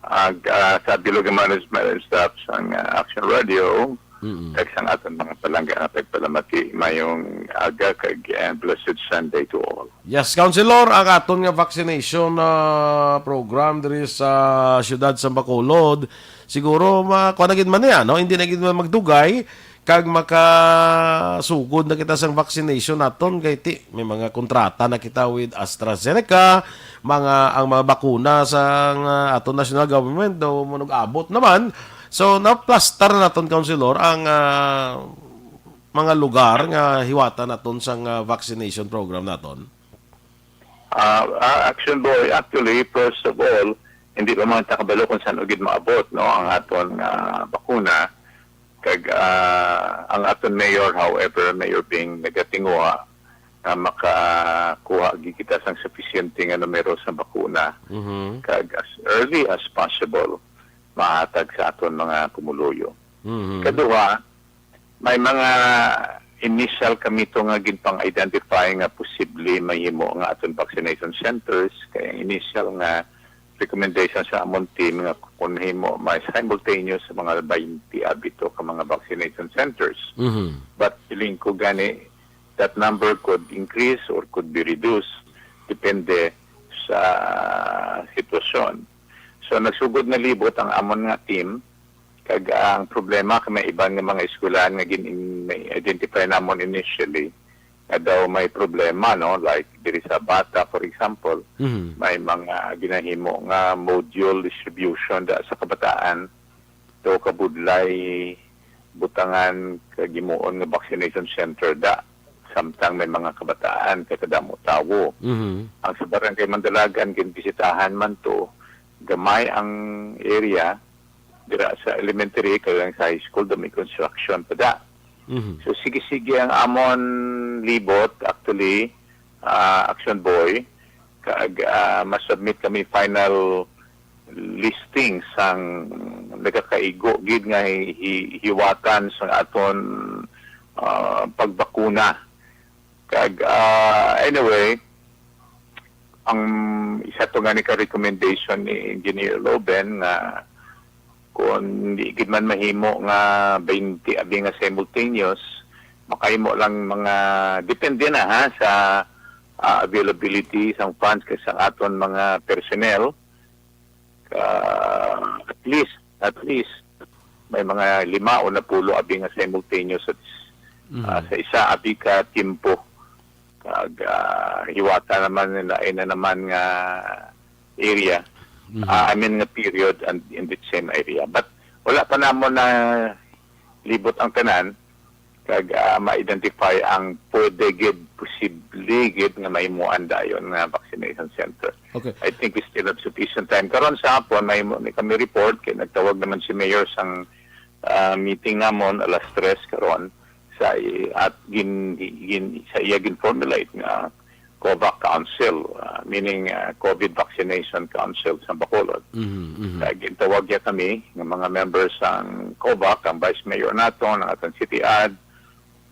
Ag, ah, sa bilog nga management and staff sang, ah, Action Radio, Mm-mm. kag sang aton mga palangga nga tagpalamati, mayong aga kag, eh, blessed Sunday to all. Yes, Councilor, ang aton nga vaccination, ah, program diri sa siyudad sa Bacolod, siguro ma-, kuha na gid man niya, no? Hindi na gid man magdugay kag makasugod na kita sang vaccination naton kay ti may mga kontrata na kita with AstraZeneca, mga, ang mga bakuna sa, ah, aton national government daw manug-abot naman. So, naplastar naton, Councilor, ang, ah, mga lugar nga hiwatan naton sang, ah, vaccination program naton. Ah, ah, Action Boy, actually, first of all, hindi pa man ta kabalo kung saan gid maabot, no, ang aton nga bakuna. Kag, ah, ang aton mayor, however, Mayor Bing, nagatinguha nga makakuha gid kita sang sufisyente nga numero sa bakuna. Mhm. Kag as early as possible, mahatag sa aton mga pumuluyo. Mhm. Kaduha, may mga initial kami to nga ginpang-identify nga posible mahimo nga aton vaccination centers. Kay ang initial nga recommendation sa amon team nga kung mahimo, may simultaneous sa mga twenty abito ka mga vaccination centers. Mhm. But feeling ko gani, that number could increase or could be reduced, depende sa sitwasyon. So, nagsugod na libot ang amon nga team, kag ang problema kay may iban nga mga eskwelahan nga gin-, may identify namon initially nga daw may problema, no? Like, diri sa bata, for example, Mhm. may mga ginahimo nga module distribution da sa kabataan, daw kabudlay butangan kag himuon nga vaccination center da, samtang may mga kabataan kay kadamo tawo. Mhm. Ang sa Barangay Mandalagan, ginbisitahan man to, gamay ang area, dira sa elementary, kag ang sa high school, daw may construction pa da. Mhm. So, sige-sige ang amon libot, actually, ah, Action Boy, kag, ah, ma-submit kami final listing sang nagakaigo gid nga hi-, hi-, hiwatan sang aton, ah, pagbakuna. Kag, ah, anyway, ang isa to nga ni ka recommendation ni Engineer Loben nga kung di gid man mahimo nga twenty abi nga simultaneous, makahimo lang mga, depende na ha, sa, ah, availability sang funds kag sang aton mga personnel. Ah, at least, at least, may mga lima o napulo abi nga simultaneous at, Mhm. ah, sa isa abi ka tiempo. Kag, ah, hiwata naman nila, ay na naman nga area. Mhm. Ah, I mean nga period and in the same area. But wala pa namon na libot ang tanan. Kag, ah, ma-identify ang pwede gid, posible gid nga mahimuan dayon nga vaccination center. Okay. I think we still have sufficient time. Karon sa hapon, mahimo ni kami report kay nagtawag naman si Mayor sang, ah, meeting namon alas tres karon sa i-, at gin-, gin-, sa iya gin-formulate nga COVAC Council, ah, meaning, ah, COVID Vaccination Council sa Bacolod. Mhm, mhm. Kaya gintawag niya kami, ng mga members sang COVAC, ang Vice Mayor nato, ng aton City Ad,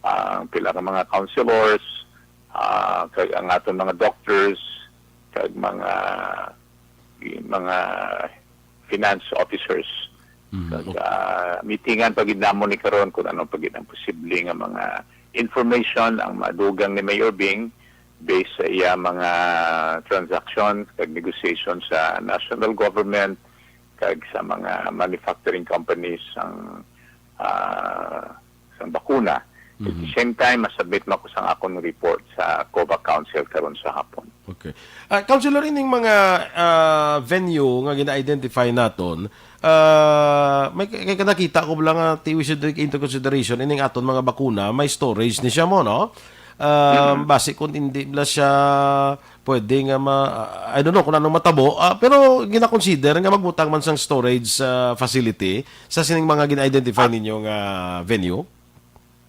ang pila ka mga councilors, ah, kag ang aton mga doctors, kag mga, mga finance officers. Mm, kag, okay. Ah, meetingan pa gid namon ni karon kung ano pa gid ang posible nga mga information ang madugang ni Mayor Bing based sa iya mga transaction kag negotiation sa national government kag sa mga manufacturing companies sang, ah, sang bakuna. At the Mhm. same time, masubmit man ko sang akon report sa COVAC Council karon sa hapon. Okay. Ah, Councilor, ining mga, ah, venue nga gina-identify naton, ah, may, kay nakita ko lang nga ti-, we should take into consideration ining aton mga bakuna, may storage ni siya mo, no? Ah, Mhm. Basi kung hindi bala siya pwede nga ma-, I don't know kung anong matabo, ah, pero gina-consider nga magbutang man sang storage, ah, facility sa sining mga gina-identify Ah. ninyo nga venue?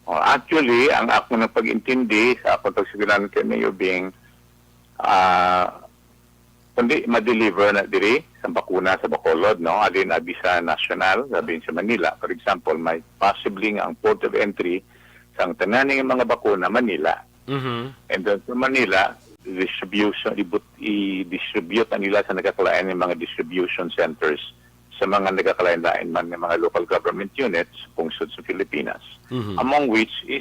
Oh, actually, ang ako na pag-intindi sa akong pagsugilanon kay Mayor Bing, ah, kundi ma-deliver na diri sa bakuna sa Bacolod, no? Alin abi sa national, sabi sa Manila. For example, may possibly nga ang port of entry sang tanan nga mga bakuna, Manila. Mhm. And then sa Manila, distribution, ibut-, i-distribute na nila sa nagakalain nga mga distribution centers sa mga nagakalain-lain man nga mga local government units sa pungsod sa Pilipinas, Mhm. among which is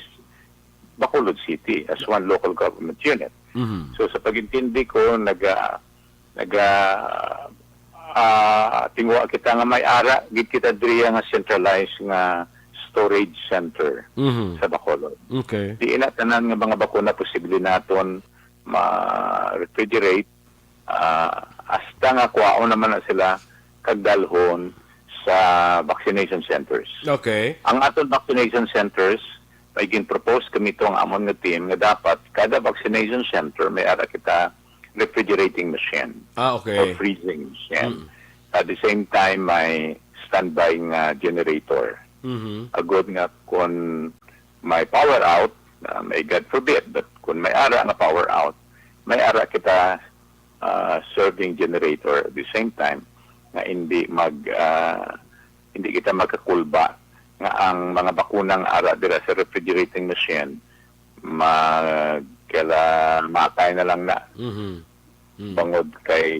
Bacolod City as one local government unit. Mhm. So, sa pag-intindi ko, naga-, naga-, ah, tingwa kita nga may ara gid kita diriya nga centralized nga storage center Mhm. sa Bacolod. Okay. Di ina tanan nga mga bakuna posible naton ma-refrigerate, ah, hasta nga kuhaon naman na sila kag dalhon sa vaccination centers. Okay. Ang aton vaccination centers, may gin-propose kami to ang amon nga team nga dapat kada vaccination center may ara kita refrigerating machine Ah, okay. or freezing machine. Mm. At the same time, may standby nga generator. Mhm. Agod nga kung may power out, ah, may God forbid, but kung may ara nga power out, may ara kita, ah, serving generator at the same time nga hindi mag, ah, hindi kita magkakulba nga ang mga bakunang ara dira sa refrigerating machine magkalamatay na lang na. Mhm. Mm. Bangod kay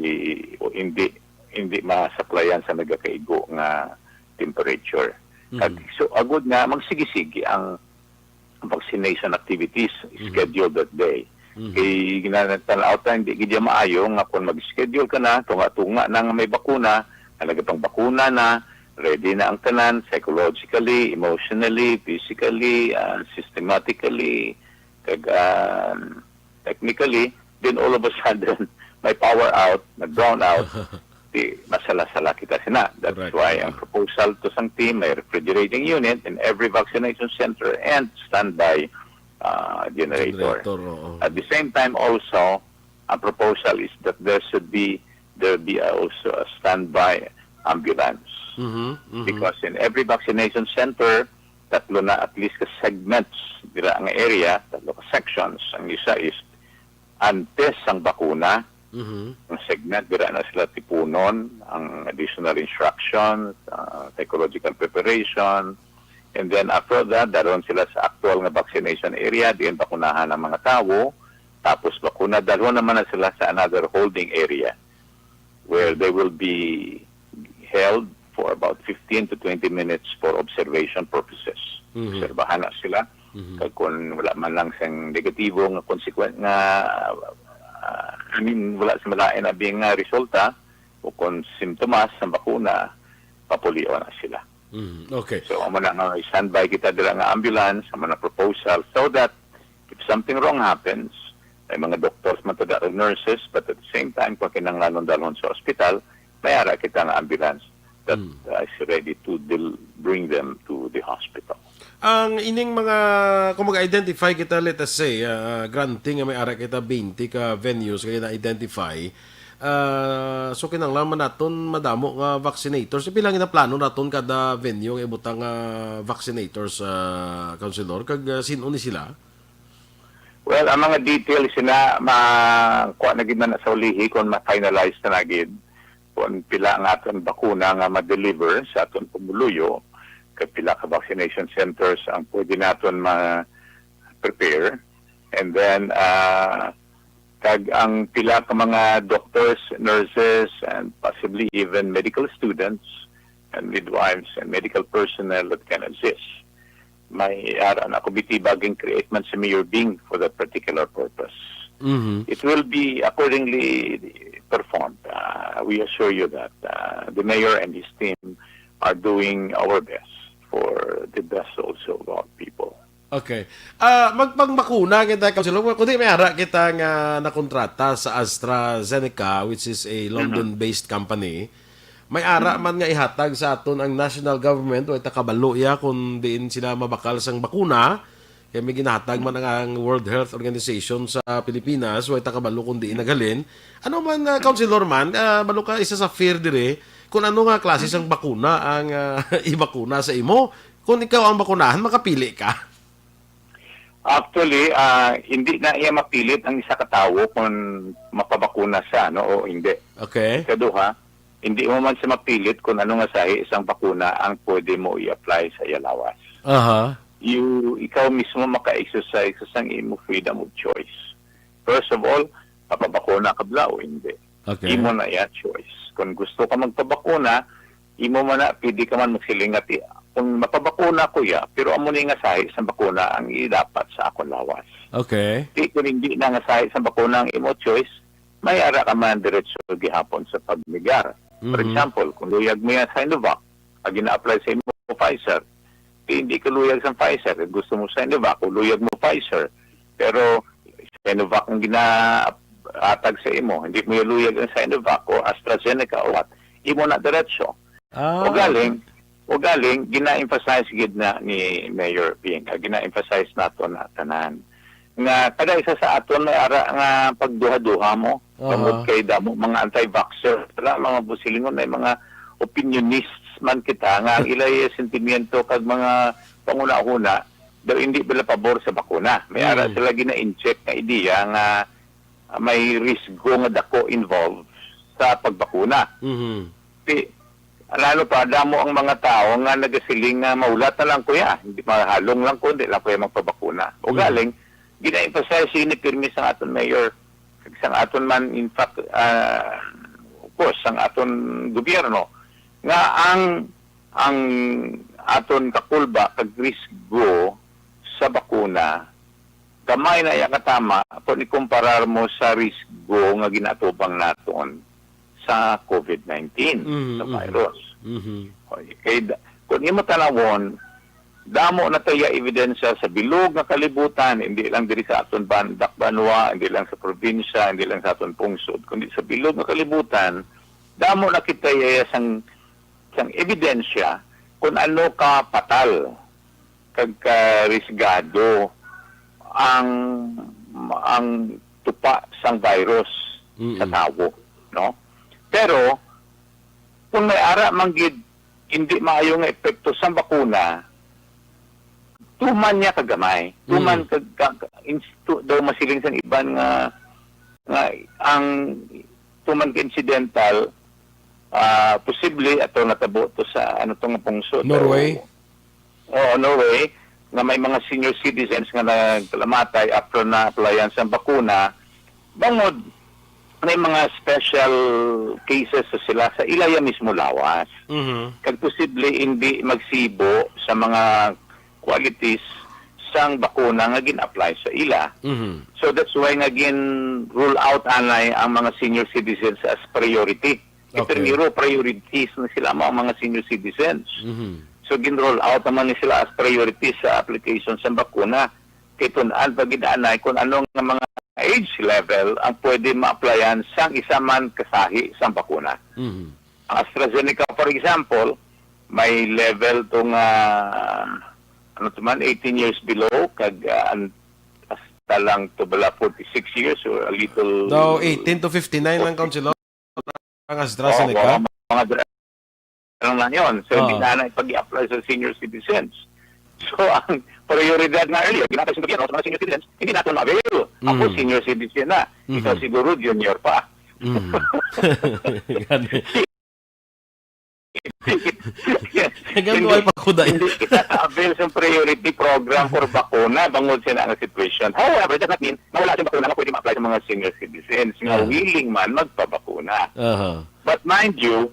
o hindi, hindi masaplayan sa nagakaigo nga temperature. Mm. Kag, so, agud nga magsigi-sigi ang vaccination activities Mhm. scheduled that day. Mhm. Kay ginatanaw ta, hindi gid yan maayo nga kung mag-schedule ka na, tunga-tunga na nga may bakuna, nga nagapangbakuna na, ready na ang tanan, psychologically, emotionally, physically, ah, systematically, kag, ah, technically, then all of a sudden, may power out, nag-brown out, di masala-sala kita sina. That's Correct. why ang Ah. proposal to sang team, may refrigerating unit in every vaccination center and standby, ah, generator. Generator, oo. At the same time also, ang proposal is that there should be, there be also a standby ambulance. Mhm, mhm. Because in every vaccination center, tatlo na at least ka segments dira nga area, tatlo ka sections. Ang isa is antes ang bakuna, Mhm. ang segment dira na sila tipunon, ang additional instructions, ah, psychological preparation, and then after that, dalhon sila sa actual nga vaccination area, diin bakunahan ang mga tawo, tapos bakuna, dalhon naman na sila sa another holding area where they will be held for about fifteen to twenty minutes for observation purposes. Mhm. Obserbahan na sila. Mhm. Kag kung wala man lang sang negatibo nga konsekwen-, nga, ah, I mean, wala sa malain abi nga resulta o kung simptomas sa bakuna, papulion na sila. Mhm. Okay. So, amo na nga standby kita dira nga ambulance, amo na proposal, so that if something wrong happens, may mga doctors man to, nurses, but at the same time, kung kinahanglanon dalhon sa ospital, may ara kita nga ambulance that, Mm. uh, is ready to del-, bring them to the hospital. Ang ining mga, kung mag-identify kita, let us say, ah, granting nga may ara kita twenty ka venues nga na-identify, ah, so kinahanglan man naton madamo nga vaccinators. Pila ang ginaplano naton kada venue nga ibutang nga vaccinators, ah, Councilor? Kag, ah, sin-o ni sila? Well, ang mga details sina, ma-, kuha na gid na sa ulihi kung ma-finalize na, na gid kung pila ang aton bakuna nga ma-deliver sa aton pumuluyo, kag pila ka vaccination centers ang pwede naton ma-prepare. And then, ah, Kag ang pila ka mga doctors, nurses, and possibly even medical students and midwives and medical personnel that can assist. May ara na committee ba gin-create man si Mayor Bing for that particular purpose. Mhm. It will be accordingly performed. Uh, we assure you that uh, the mayor and his team are doing our best for the best also of our people. Okay. Ah, magpangbakuna kita, Councilor. Kundi may ara kita nga nakontrata sa AstraZeneca, which is a London-based company. May ara man nga ihatag sa aton ang national government, way ta kabalo iya kung diin sila mabakal sang bakuna. Kay may ginahatag man ang, ang World Health Organization sa Pilipinas, way ta kabalo kung diin naghalin. Ano man, ah, Councilor man, ah, balo ka isa sa fear diri, kung ano nga klase sang bakuna ang, ah, ibakuna sa imo. Kung ikaw ang bakunahan, makapili ka. Actually, ah, hindi na iya mapilit ang isa ka tawo kung mapabakuna siya, no, o hindi. Okay. Ikaduha, hindi mo man siya mapilit kung ano nga sahi sang bakuna ang pwede mo i-apply sa iya lawas. Aha. You, ikaw mismo maka-exercise sa sang imo freedom of choice. First of all, papabakuna ka bala o hindi? Okay. Imo na iya choice. Kung gusto ka magpabakuna, imo man na, pwede ka man magsiling nga, "Ti-, kung mapabakuna ko iya, pero amo ni nga sahi sa bakuna ang idapat sa akon lawas." Okay. Di, kung hindi na nga sahi sa bakuna ang imo choice, may ara ka man diretso gihapon sa pagnegar. For Mhm. example, kung luyag mo iya Sinovac, ang gina-apply sa imo Pfizer, di, hindi ka luyag sa Pfizer. Kung gusto mo Sinovac, kung luyag mo Pfizer. Pero Sinovac ang ginaatag sa imo, hindi mo iya luyag ang Sinovac o AstraZeneca o what, imo na diretso. Ah. O galing, o galing, gina-emphasize gid na ni Mayor Ping, ah, gina-emphasize nato na tanan. Nga kada isa sa aton may ara nga pagduha-duha mo. Aha. Tungod kay damo mga anti-vaxxer, wala, mga busilingon, may mga opinionists man kita nga ang ilay sentimiento kag mga panghunahuna daw hindi bala pabor sa bakuna. May ara Mm. sila gina-inject nga ideya nga, ah, may risgo nga dako involved sa pagbakuna. Mhm. Ti-, lalo pa, damo ang mga tawo nga nagasiling nga, "Mahulat na lang ko iya, hindi, mahalong lang ko, hindi lang ko iya magpabakuna." O Mm. galing, gina-emphasize ini pirmi sa aton mayor, kag sa aton man, in fact, ah, of course, sa aton gobyerno, nga ang, ang aton kakulba kag risgo sa bakuna, gamay na iya katama kung ikumparar mo sa risgo nga ginaatubang naton sa COVID nineteen, Mhm, sa mhm. virus. Mhm. Okay, kay da-, kung imo tanawon, damo na tayo ebidensya sa bilog nga kalibutan, hindi lang diri sa aton ban-, dakbanwa, hindi lang sa probinsya, hindi lang sa aton pungsod, kundi sa bilog nga kalibutan, damo na kita iya sang, sang ebidensya kung ano ka patal kag karisgado ang, ang tupa sang virus sa Mm-mm. tawo, no? Pero kung may ara man gid hindi maayo nga epekto sang bakuna, tuman niya kagamay, tuman Mm. kag, kag, ins-, tu-, daw masiling sang iban nga, nga ang tuman ka incidental, ah, posible ato natabo to sa, ano to nga pungsod, Norway? o, o Norway, nga may mga senior citizens nga naglamatay after na applyan sa bakuna, bangod may mga special cases sa sila sa ilaya mismo lawas. Mhm. Kag posible hindi magsibo sa mga qualities sang bakuna nga gin-apply sa ila. Mhm. So that's why nga gin-rule out anay ang mga senior citizens as priority. Okay. Primero, priorities na sila mo ang mga senior citizens. Mhm. So gin-rule out naman ni sila as priorities sa application sa bakuna. Kay tun-an pa gid anay kung ano nga mga age level ang pwede ma-applyan sang isa man kasahi sang bakuna. Mhm. Ang AstraZeneca, for example, may level to nga, ano to man, eighteen years below, kag, ah, an-, hasta lang to bala forty-six years or a little Daw eighteen to fifty-nine lang, Councilor, ang AstraZeneca. Oo, mga, mga dra-, ano na yun. So, hindi Oo. na na ipag-i-apply sa senior citizens. So, ang prioridad nga earlier, ginatag sa gobyerno sa mga senior citizens, hindi nato ma-avail. Ako, Mm. senior citizen na. Ikaw Mhm. siguro, junior pa. Mm. Gani. Kaya hindi, ay pa ko dahil. Hindi kita ka-avail sa priority program for bakuna bangod sa nga situation. However, that not mean na wala siyang bakuna nga pwede ma-apply sa mga senior citizens nga Ah. willing man magpabakuna. Aha. But mind you,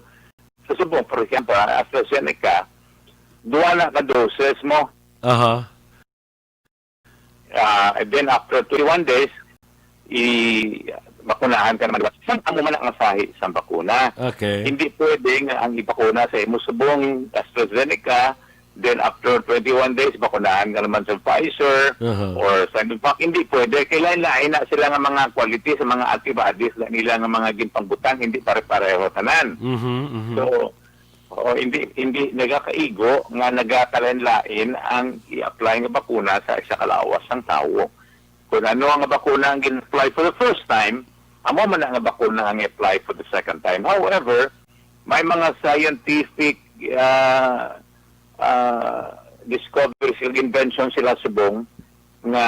sa subong, for example, ah, AstraZeneca, duha na ka doses mo. Aha. Ah, and then after twenty-one days, i-bakunahan ka naman. Sang amo man ang sahi sang bakuna. Okay. Hindi pwede nga ang ibakuna sa imo subong AstraZeneca, then after twenty-one days, bakunahan ka naman sa Pfizer Uh-huh. or Sinovac. Hindi pwede. Kailangan lain na sila nga mga quality sa mga antibodies na nila nga mga ginpangbutang, hindi pare-pareho tanan. Mhm, mhm. So, oo, hindi, hindi nagakaigo nga nagakalain-lain ang i-apply nga bakuna sa isa ka lawas sang tawo. Kung ano ang bakuna ang gin-apply for the first time, amo man ang bakuna ang i-apply for the second time. However, may mga scientific, ah, ah, discoveries ug invention sila subong nga,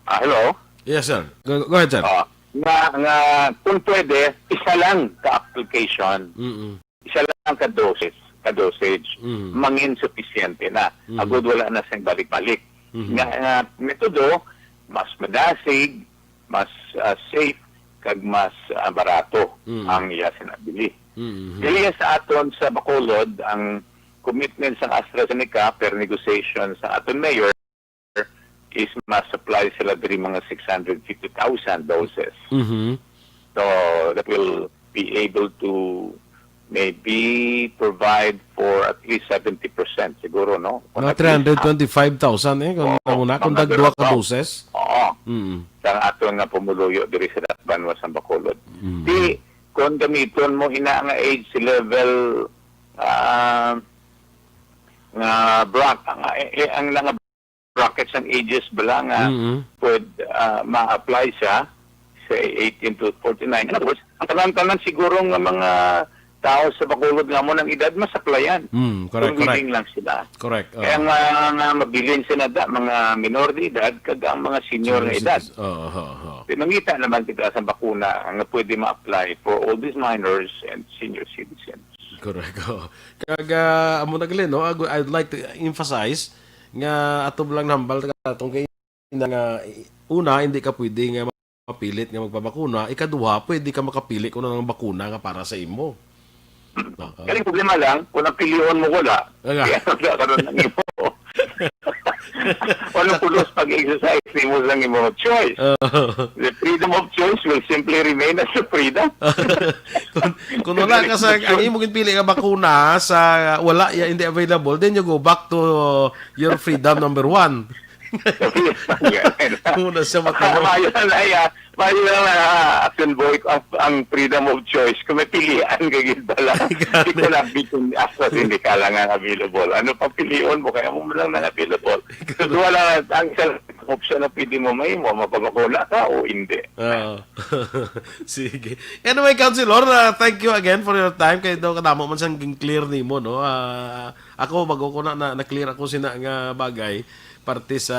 ah, hello? Yes, sir. Go, go ahead, sir. Ah, nga, nga kung pwede, isa lang ka application, Mm-mm. isa lang ka doses, ka dosage, Mm. mangin sufisyente na. Mm. Agud wala na sing balik-balik. Mm-hmm. Nga, nga metodo, mas madasig, mas, ah, safe, kag mas, ah, barato Mm. ang iya sinabili. Mm-hmm. Dili sa aton sa Bacolod, ang commitment sa AstraZeneca per negotiation sa aton mayor is ma-supply sila diri mga six hundred fifty thousand doses. Mm-hmm. So, that will be able to maybe provide for at least seventy percent siguro, no? Kung Mga at least three hundred twenty-five thousand, eh, kung Oo, muna, kung mga dag duha ka thereabouts. doses. Oo. Mm. Sa aton nga pumuluyo diri sa banwa sa Bacolod. Mm. Di, kung gamiton mo ina nga age level, ah, nga bra-, ang, eh, eh, ang nga brackets ng ages bala nga Mm-hmm. pwed, ah, ma-apply siya sa eighteen to forty-nine. In other words, ang tanan-tanan siguro nga mga tao sa Bacolod nga mo ng edad, masaplayan. Mm, correct, Kung willing correct. lang sila. Correct, Kaya oh. nga, nga mabilin sila da, mga minor de edad, kag ang mga senior Senior nga edad. citizen. Oh, oh, oh. Pinangita naman kita sa bakuna nga pwede ma-apply for all these minors and senior citizens. Correct, oh. Kag, ah, amo na gali, no? I would, I would like to emphasize nga ato lang nambal ka atong kay nga, una, hindi ka pwede nga mapilit nga magpabakuna. Ikaduha, pwede ka makapili kung anong bakuna nga para sa imo. Ah, ah. Galing problema lang, kung ang pilion mo wala, Aga. kaya wala ka ron ang imo. Walang pulos pag-exercise nimo sa imo choice. Ah. The freedom of choice will simply remain as a freedom. Kung, kung wala ka sa, ang imo ginpili nga bakuna sa wala ya, hindi available, then you go back to your freedom number one. Muna siya matabo. Mayo na, ay, ah, mayo na, ah, Action Boy, ang, ang freedom of choice. Kung may pilian ka gid bala, di ko na bitin AstraZeneca lang ang available. Ano pang pilion mo? Kaya mo lang nang available. So, duha lang ang, ang isang option na pwede mo mahimo, mapabakuna ka o hindi. Oo. Sige. Anyway, Councilor, ah, thank you again for your time. Kaya daw kadamo man sang ging-clear nimo, no? Ah, ako, bago ko na, na, na-clear ako sina nga bagay, parte sa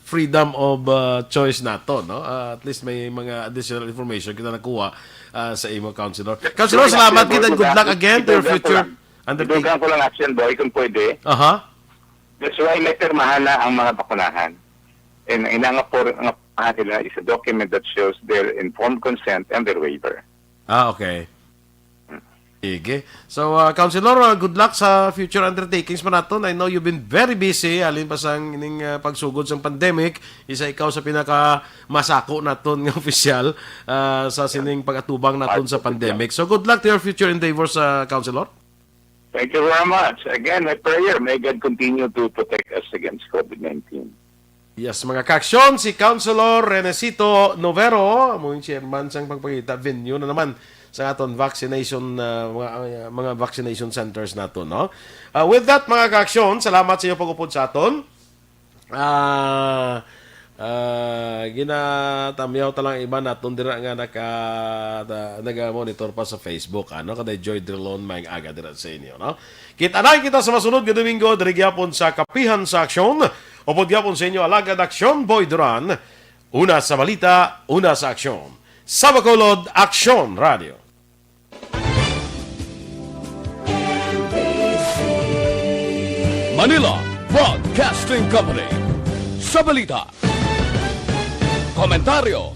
freedom of, ah, choice nato, no? Ah, at least may mga additional information kita nakuha, ah, sa imo, Councilor. Councilor, Sige, salamat Councilor, kita, and good luck again to your idulgan ko future lang. Undertaking. Idulgan ko lang, Action Boy, kung pwede. Aha. That's why may pirmahan na ang mga bakunahan. And ina nga por-, nga pirmahan nila is a document that shows their informed consent and their waiver. Ah, okay. Sige. So, ah, Councilor, ah, good luck sa future undertakings pa naton. I know you've been very busy, halin pa sang ining, ah, pagsugod sang pandemic. Isa ikaw sa pinaka masako naton nga opisyal, ah, sa sining pag-atubang naton sa Part of the pandemic. So, good luck to your future endeavors, ah, Councilor. Thank you very much. Again, my prayer, may God continue to protect us against COVID nineteen. Yes, mga kaaksyon, si Councilor Renecito Novero, amo ang chairman sang pagpangita venue na naman sa aton vaccination, ah, mga, ah, mga vaccination centers nato, no? Ah, with that, mga kaaksyon, salamat sa inyong pag-upod sa aton. Ah, ah, ginatamyaw ta lang iba naton dira nga naka-, ta-, naga-monitor pa sa Facebook, ano? Kay Joy Drilon, maayong aga dira sa inyo, no? Kita na kita sa masunod nga Domingo, diri gyapon sa Kapihan sa Aksyon. Upod gyapon sa inyo, Alagad Aksyon, Boy Duran. Una sa balita, una sa aksyon. Sa Bacolod, Aksyon Radio. Manila Broadcasting Company. Sa balita, komentaryo,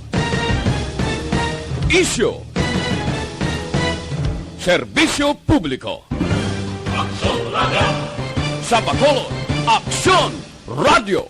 isyu, serbisyo publiko. Sa Bacolod, Aksyon Radio.